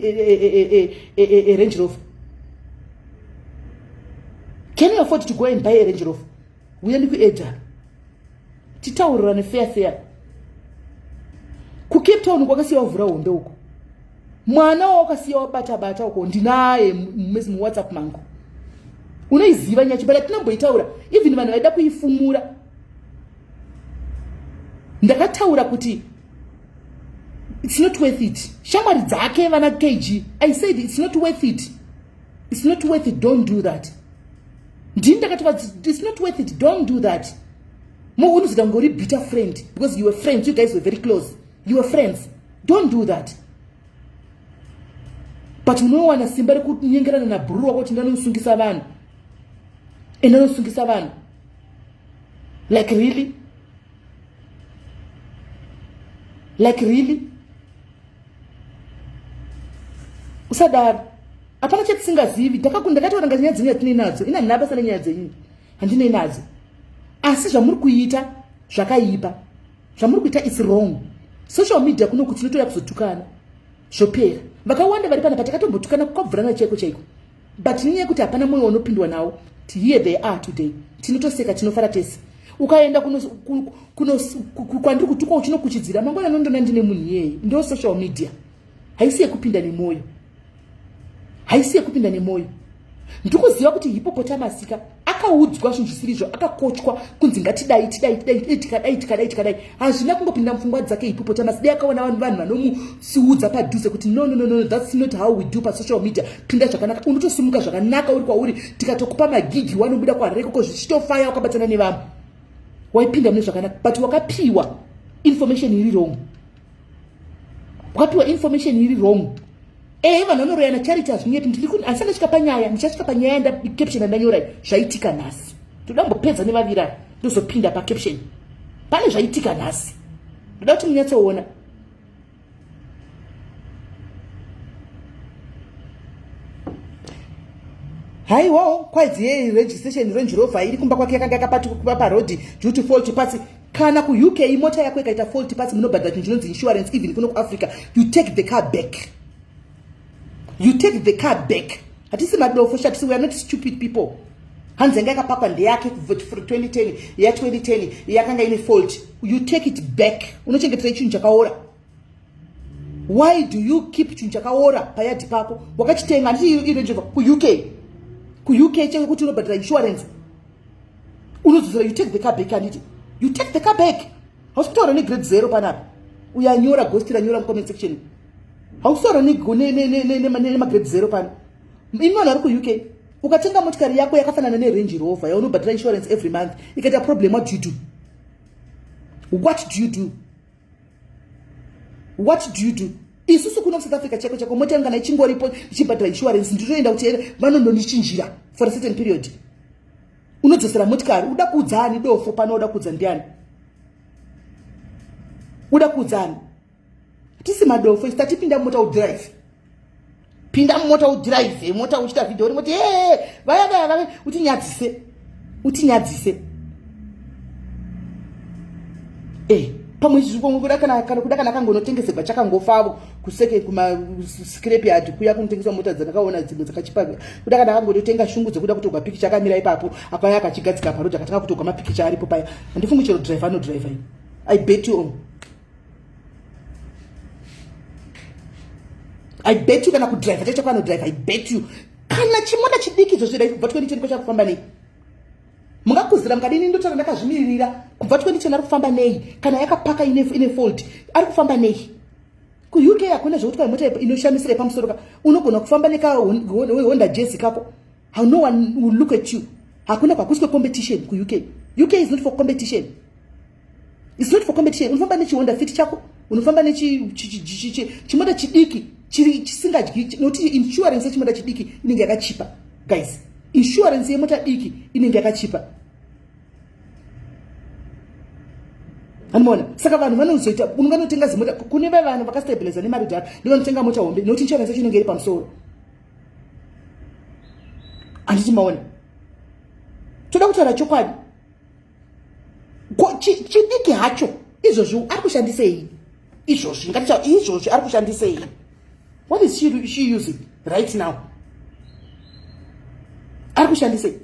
a Range Rover? Can you afford to go and buy a Range Rover? Uya ndikuedha titaurirane fair fair. KuCape Town kwakasiya wavhura hombe uko, mwana wawakasiya wabata bata uko, ndinaye muWhatsApp mangu, unoiziva nyacho, but atinamboitaura. Even vanhu vaida kuifumura, ndakataura kuti it's not worth it. Shamwari dzake vana KG, I said it's not worth it, it's not worth it, don't do that. Ndini ndakati it's not worth it, don't do that. Unozoita kunge uri bitter friend because you were friends, you guys were very close, you were friends. Don't do that. But unowana simba rekunyengerana nabhururu wako kuti ndanosungisa vanhu, endanosungisa vanhu. Like really, like really, usadaro. Hapana chatisingazivi. Ndakataura nga nyaya dzenyu hatinei nadzo, ina handina basa nenyaya dzenyu, handinei nadzo. Asi zvamuri kuita zvakaipa, zvamuri kuita is wrong. Social media kunoku tinotoya kuzotukana zvopera. Vakawanda vari pana patakatombotukana kukabvurana chaiko chaiko, but nenyaya yekuti hapana mwoyo unopindwa nawo, here they are today, tinotoseka, tinofara tese. Ukaenda kwandiri kutukwa uchinokuchidzira, mangwana nondona ndine munhu iyeye. Ndo social media, haisi yekupinda nemwoyo, haisi yekupinda nemwoyo. Ndikuziva kuti Hippopotamus ka akaudzwa zvinhu zvisiri izvo, akakochwa kunzi ngatidai, tidai, tidai, tikadai, tikadai, tikadai. Hazvina kungopinda mupfungwa dzake Hippopotamus. Dai akaona vanhu, vanhu vanomusiudza padhuze kuti no, no, no, no, that's not how we do pasocial media, pinda zvakanaka, unotosimuka zvakanaka uri kwauri, tikatokupa magigi, wanobuda kwarekoko zvichitofaya wakabatana nevamwe, waipinda mune zvakanaka. But wakapiwa information iri wrong, wakapiwa information iri wrong. Ehe, vanhu vanoroyana. Charity hazvinyepi. Handisati ndasvika panyaya, ndichasvika panyaya caption yandanyora. Zvaitika nhasi, ndoda kumbopedza nevaviri ava, ndozopinda pacaption. Pane zvaitika nhasi, ndoda kuti munyatsoona. Haiwawo, kwaidzi yeregistration Range Rover iri kumba kwake yakanga yakapati parodhi due to fault parts. Kana kuUK mota yako ikaita fault parts, munobhadhara chinhu chinonzi insurance. Even kuno kuAfrica, you take the car back, you take the car back. Hatisi madofo, shatisi, we are not stupid people. Hanzi yanga yakapakwa ndeyake 2010, ya2010 yakanga ine fault. You take it back. Unochengeterei chinhu chakaora? Why do you keep chinhu chakaora payadhi pako? Wakachitenga, handiti iRange Rover kuUK, kuUK chekuti unobhadhara insurance, unodzosera. You take the car back, handiti? You take the car back. Hausi kutaura negrade zero panapa. Uyanyora ghost ranyora mucomment section, hausi kutaura nemagrade zero pano. Imi vanhu vari kuUK, ukatenga motikari yako yakafanana neRange Rover yaunobhadhara insurance every month, ikaita problem, what do you do? What do you do? What do you do? Isusu kuno kuSouth Africa chako chako, mota yangu kana ichingoripo ichibhadhara insurance, ndinoenda kuti vanondondichinjira for a certain period. Unodzosera motikari. Uda kuudza ani dofo pano? Uda kuudza ndiani? Uda kuudza ani? Tisi madofo isi. Tatipinda mumota udrive, pinda mumota udrive mota uchiita vhidhio rimoti e vaya vaya vaya, utinyadzise, utinyadzise. E pamwe kuda kana kuda kana akangonotengeserwa chakangofavo kuseke kumascrap yard kuya kunotengeswa mota dzandakaona dzimwe dzakachipa. Kuda kana akangototenga shungu dzekuda kutogwa pikicha akamira ipapo, akauya akachigadzika parodhi, akatanga kutogwa mapikicha aripo paya. Handifungi chero driver anodriver iyi. I bet you on. I bet you kana kudriver chacho kwanodriver, I bet you kana chimota chidiki izvozvo dai kubva 2010 kwachakufamba nei. Mungakuzira mukadini, ndotaura ndakazvimirira. Kubva 2010 ari kufamba nei? Kana yakapaka ine fault, ari kufamba nei? KuUK hakuna zvekuti kwai mota inoshamisira yepamusoro ka. Unogona kufamba nekaHonda Jazz kako, how no one will look at you. Hakuna kwakuswe competition kuUK. UK is not for competition, it's not for competition. Unofamba nechiHonda Fit chako, unofamba nechimota chidiki chiri chisingadyi, nokuti insurance yechimota chidiki inenge yakachipa. Guys, insurance yemota diki inenge yakachipa, anomaona. Saka vanhu vanozoita, unonganotenga zimota kune vai vanhu vakastabiliza nemari dhara, ndovanotenga mota hombe, nokuti insurance yacho inenge iri pamusoro, handiti maona? Toda kutaura chokwadi. Chidiki hacho izvozvi ari kushandisei? Izvozvi ngaticha, izvozvi ari kushandisei? What is she using right now? Ari kushandisei?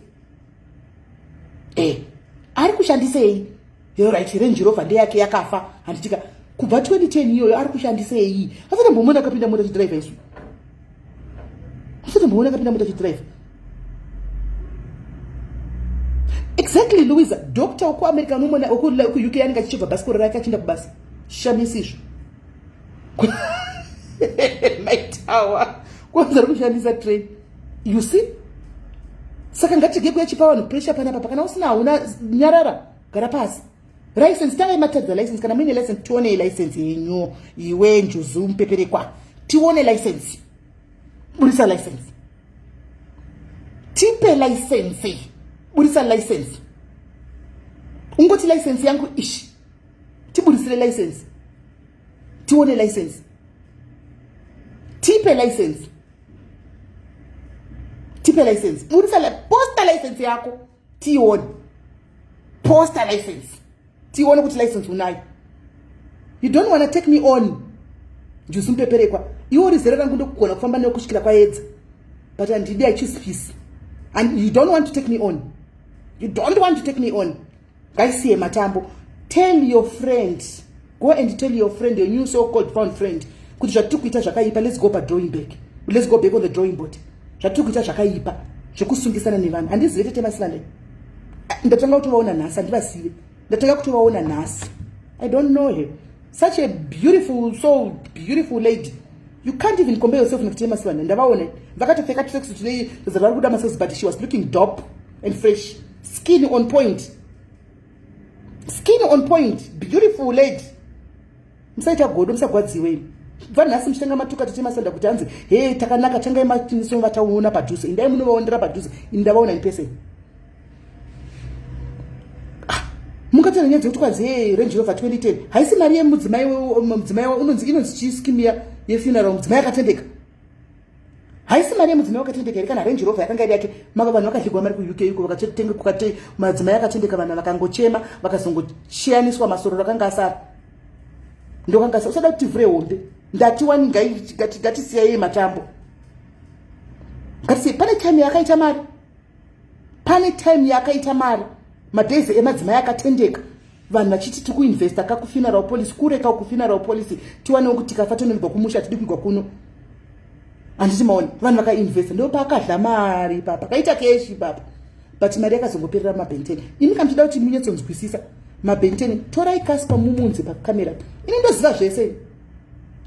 Ari kushandisei? Right, Range Rover ndeyake yakafa, handitika? Kubva 2010 iyoyo ari kushandisei? Asati mbomuona akapinda mota chidriver isu, asati mbomuona akapinda mota chidriver. Exactly, Louisa. Doctor wekuAmerica unomona, wekuUK anenge achichobva bhasikoro rake achienda kubasa. Shamisi izvo maitawa kwanza ri kushandisa train, you see. Saka ngatige kuyachipa vanhu pressure panapa. Kana usina, hauna, nyarara, gara pasi. License, tangai matadza license. Kana muine license, tionei license yenyu. Iwe njuzu mupeperekwa, tione license, burisa license, tipe license, burisa license. Ungoti license yangu ishi, tiburisire license, tione license, tipe license, tipe license, burisa, posta license yako tione, posta license tione kuti license unayo. You don't wanna take me on, njuzu mupeperekwa. Iwe uri zera rangu, ndokugona kufamba newe kusvikira kwaedza, but handidi. I choose peace and you don't want to take me on, you don't want to take me on. Ngaisiye matambo. Tell your friend, go and tell your friend, your new so called found friend, kuti zvatiri kuita zvakaipa. Let's go padrawing back, let's go back on the drawing board. Zvatiri kuita zvakaipa, zvekusungisana nevanhu. Handizive Tete Masivandai, ndatanga kutovaona nhasi, handivazive, ndatanga kutovaona nhasi. I don't know her. Such a beautiful soul, beautiful lady. You can't even compare yourself naTete Masivandai. Ndavaona vakatopfeka tracksuit today, vari kuda masales, but she was looking dope and fresh, skin on point, skin on point, beautiful lady. Musaita godo, musagwadziwe. Bva nhasi muchitanga matuka Tete Masanda kuti hanzi he takanaka, tangai matisovataona padhuze. Indai munovaonera padhuze, ini ndavaona in person. Ah, mungatana nyaya dzekuti kwanzi he Range Rover 2010 haisi mari yemudzimai. Mudzimai unonzi, inonzi chischeme yefuneral, mudzimai akatendeka, haisi mari yemudzimai wakatendeka here? Kana Range Rover yakanga iri yake, mava vanhu vakadligwa mari kuUK uko, vakatenga kukate madzimai akatendeka, vanhu vakangochema, vakazongoshiyaniswa masoro rakanga asara ndokanga. Usada kuti tivhure hombe, ndati wani, ngatisiyai matambo, ngatisiye. Pane time yakaita mari, pane time yakaita mari, madays emadzimai akatendeka, vanhu vachiti tiri kuinvesta kakufuneral policy, kureka kufuneral policy, tiwanewo kuti tikafa tonoigwa kumusha, tidi kuigwa kuno, handiti maoni? Vanhu vakainvesta, ndo paakadla mari papa, kaita cash papa, but mari yakazongoperera mabhenteni. Imi kana muchida kuti munyatsonzwisisa mabhenteni, torai Casper mumunze pakamera. Ini ndoziva zvese,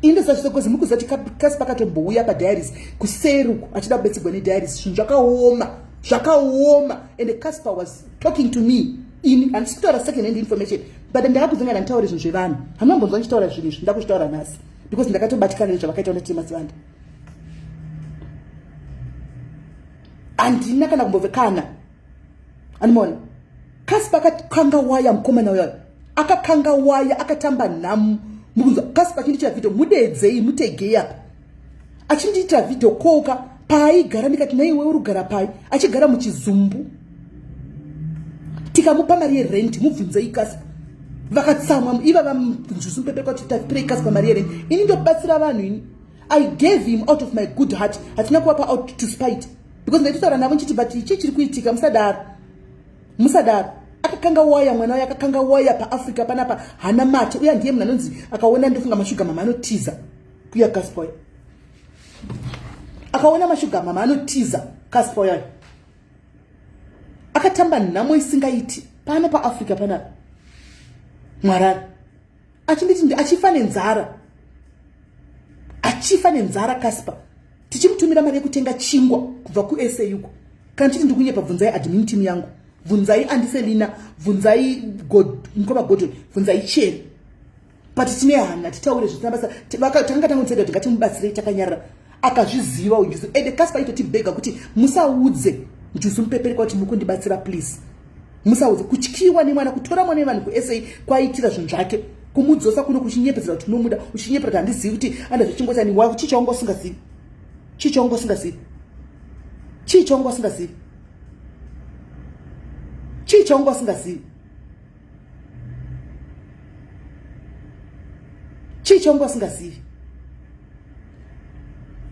ini ndoziva zvese, because mukuziva kuti Casper akatombouya padiaries kuseruku achida kubetserwa nediaries. Zvinhu zvakaoma, zvakaoma, and Casper was talking to me. Ini handisi kutaura second hand information, but ndakakudzinga ndanditaure zvinhu zvevanhu. Hamunambonzwa ndichitaura zvinhu izvi, ndakuzvitaura nhasi because ndakatobatikana nezvavakaita naTete Masivanda. Handina kana kumbove kana animona. Casper akakanga waya, mukomana uyayo akakanga waya, akatamba nhamu. Mukunzwa Casper achindiitira vhidhio, mudedzei, mutegei apa, achindiitira vhidhio koka paaigara. Ndikati, "Naiwe uri kugara pai?" Achigara muchizumbu, tikamupa mari yerent. Mubvunzei Casper. Vakatsamwa ivava njusu mupepe kwati tapirei Casper mari yerent. Ini ndobatsira vanhu, ini I gave him out of my good heart, hatina kuvapa out to spite, because ndaitotaura navo nchiti, "But ichi chiri kuitika, musadaro, musadaro." Akakanga waya mwana wayo, akakanga waya paAfrica panapa, hana mate. Uya ndiye munhu anonzi akaona, ndofunga, mashuga mama anotiza kuya. Casper uya akaona mashuga mama anotiza. Casper uyayo akatamba nhamo isingaiti pano paAfrica panapa, mwarari achinditi achifa nenzara, achifa nenzara. Casper tichimutumira mari yekutenga chingwa kubva kuSA uko. Kana chiti ndikunyepa, bvunzai admin team yangu, bvunzai Andiselina, bvunzai Mukoma Godon, bvunzai Cheri. But tine hana, titaure zvisina basa. Takanga tangotseda kuti ngatimubatsirei takanyarara. Akazviziva ujusu, ende Casper aitotibhega kuti musaudze njusu mupepereka kuti mukundibatsira, please musaudze. Kutyiwa nemwana, kutora mwana wevanhu kuSA kwaitira zvinhu zvake, kumudzosa kuno kuchinyepedzera kuti unomuda, uchinyepera kuti handizivi kuti anda zvichingochani. Chii chaunga usingazivi? Chii chaunga usingazivi? Chii chaunga usingazivi? Chii chaunga usingazivi? Chii chaunga usingazivi?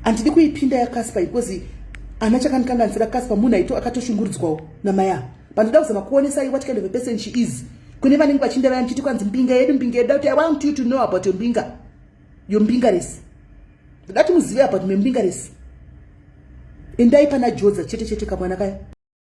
Handidi kuipinda yaCasper because ana chakandikanganisira. Casper munhu aito akatoshungurudzwawo namai ava. Pandoda kuzama kuonesai what kind of a person she is kune vanenge vachinda vaya muchiti kwanzi mbinga yedu, mbinga yedu. Kuti I want you to know about your mbinga, your mbinga resi. Ndoda kuti muzive about membinga resi. Endai pana Jodza chete chete, kamwana kaya.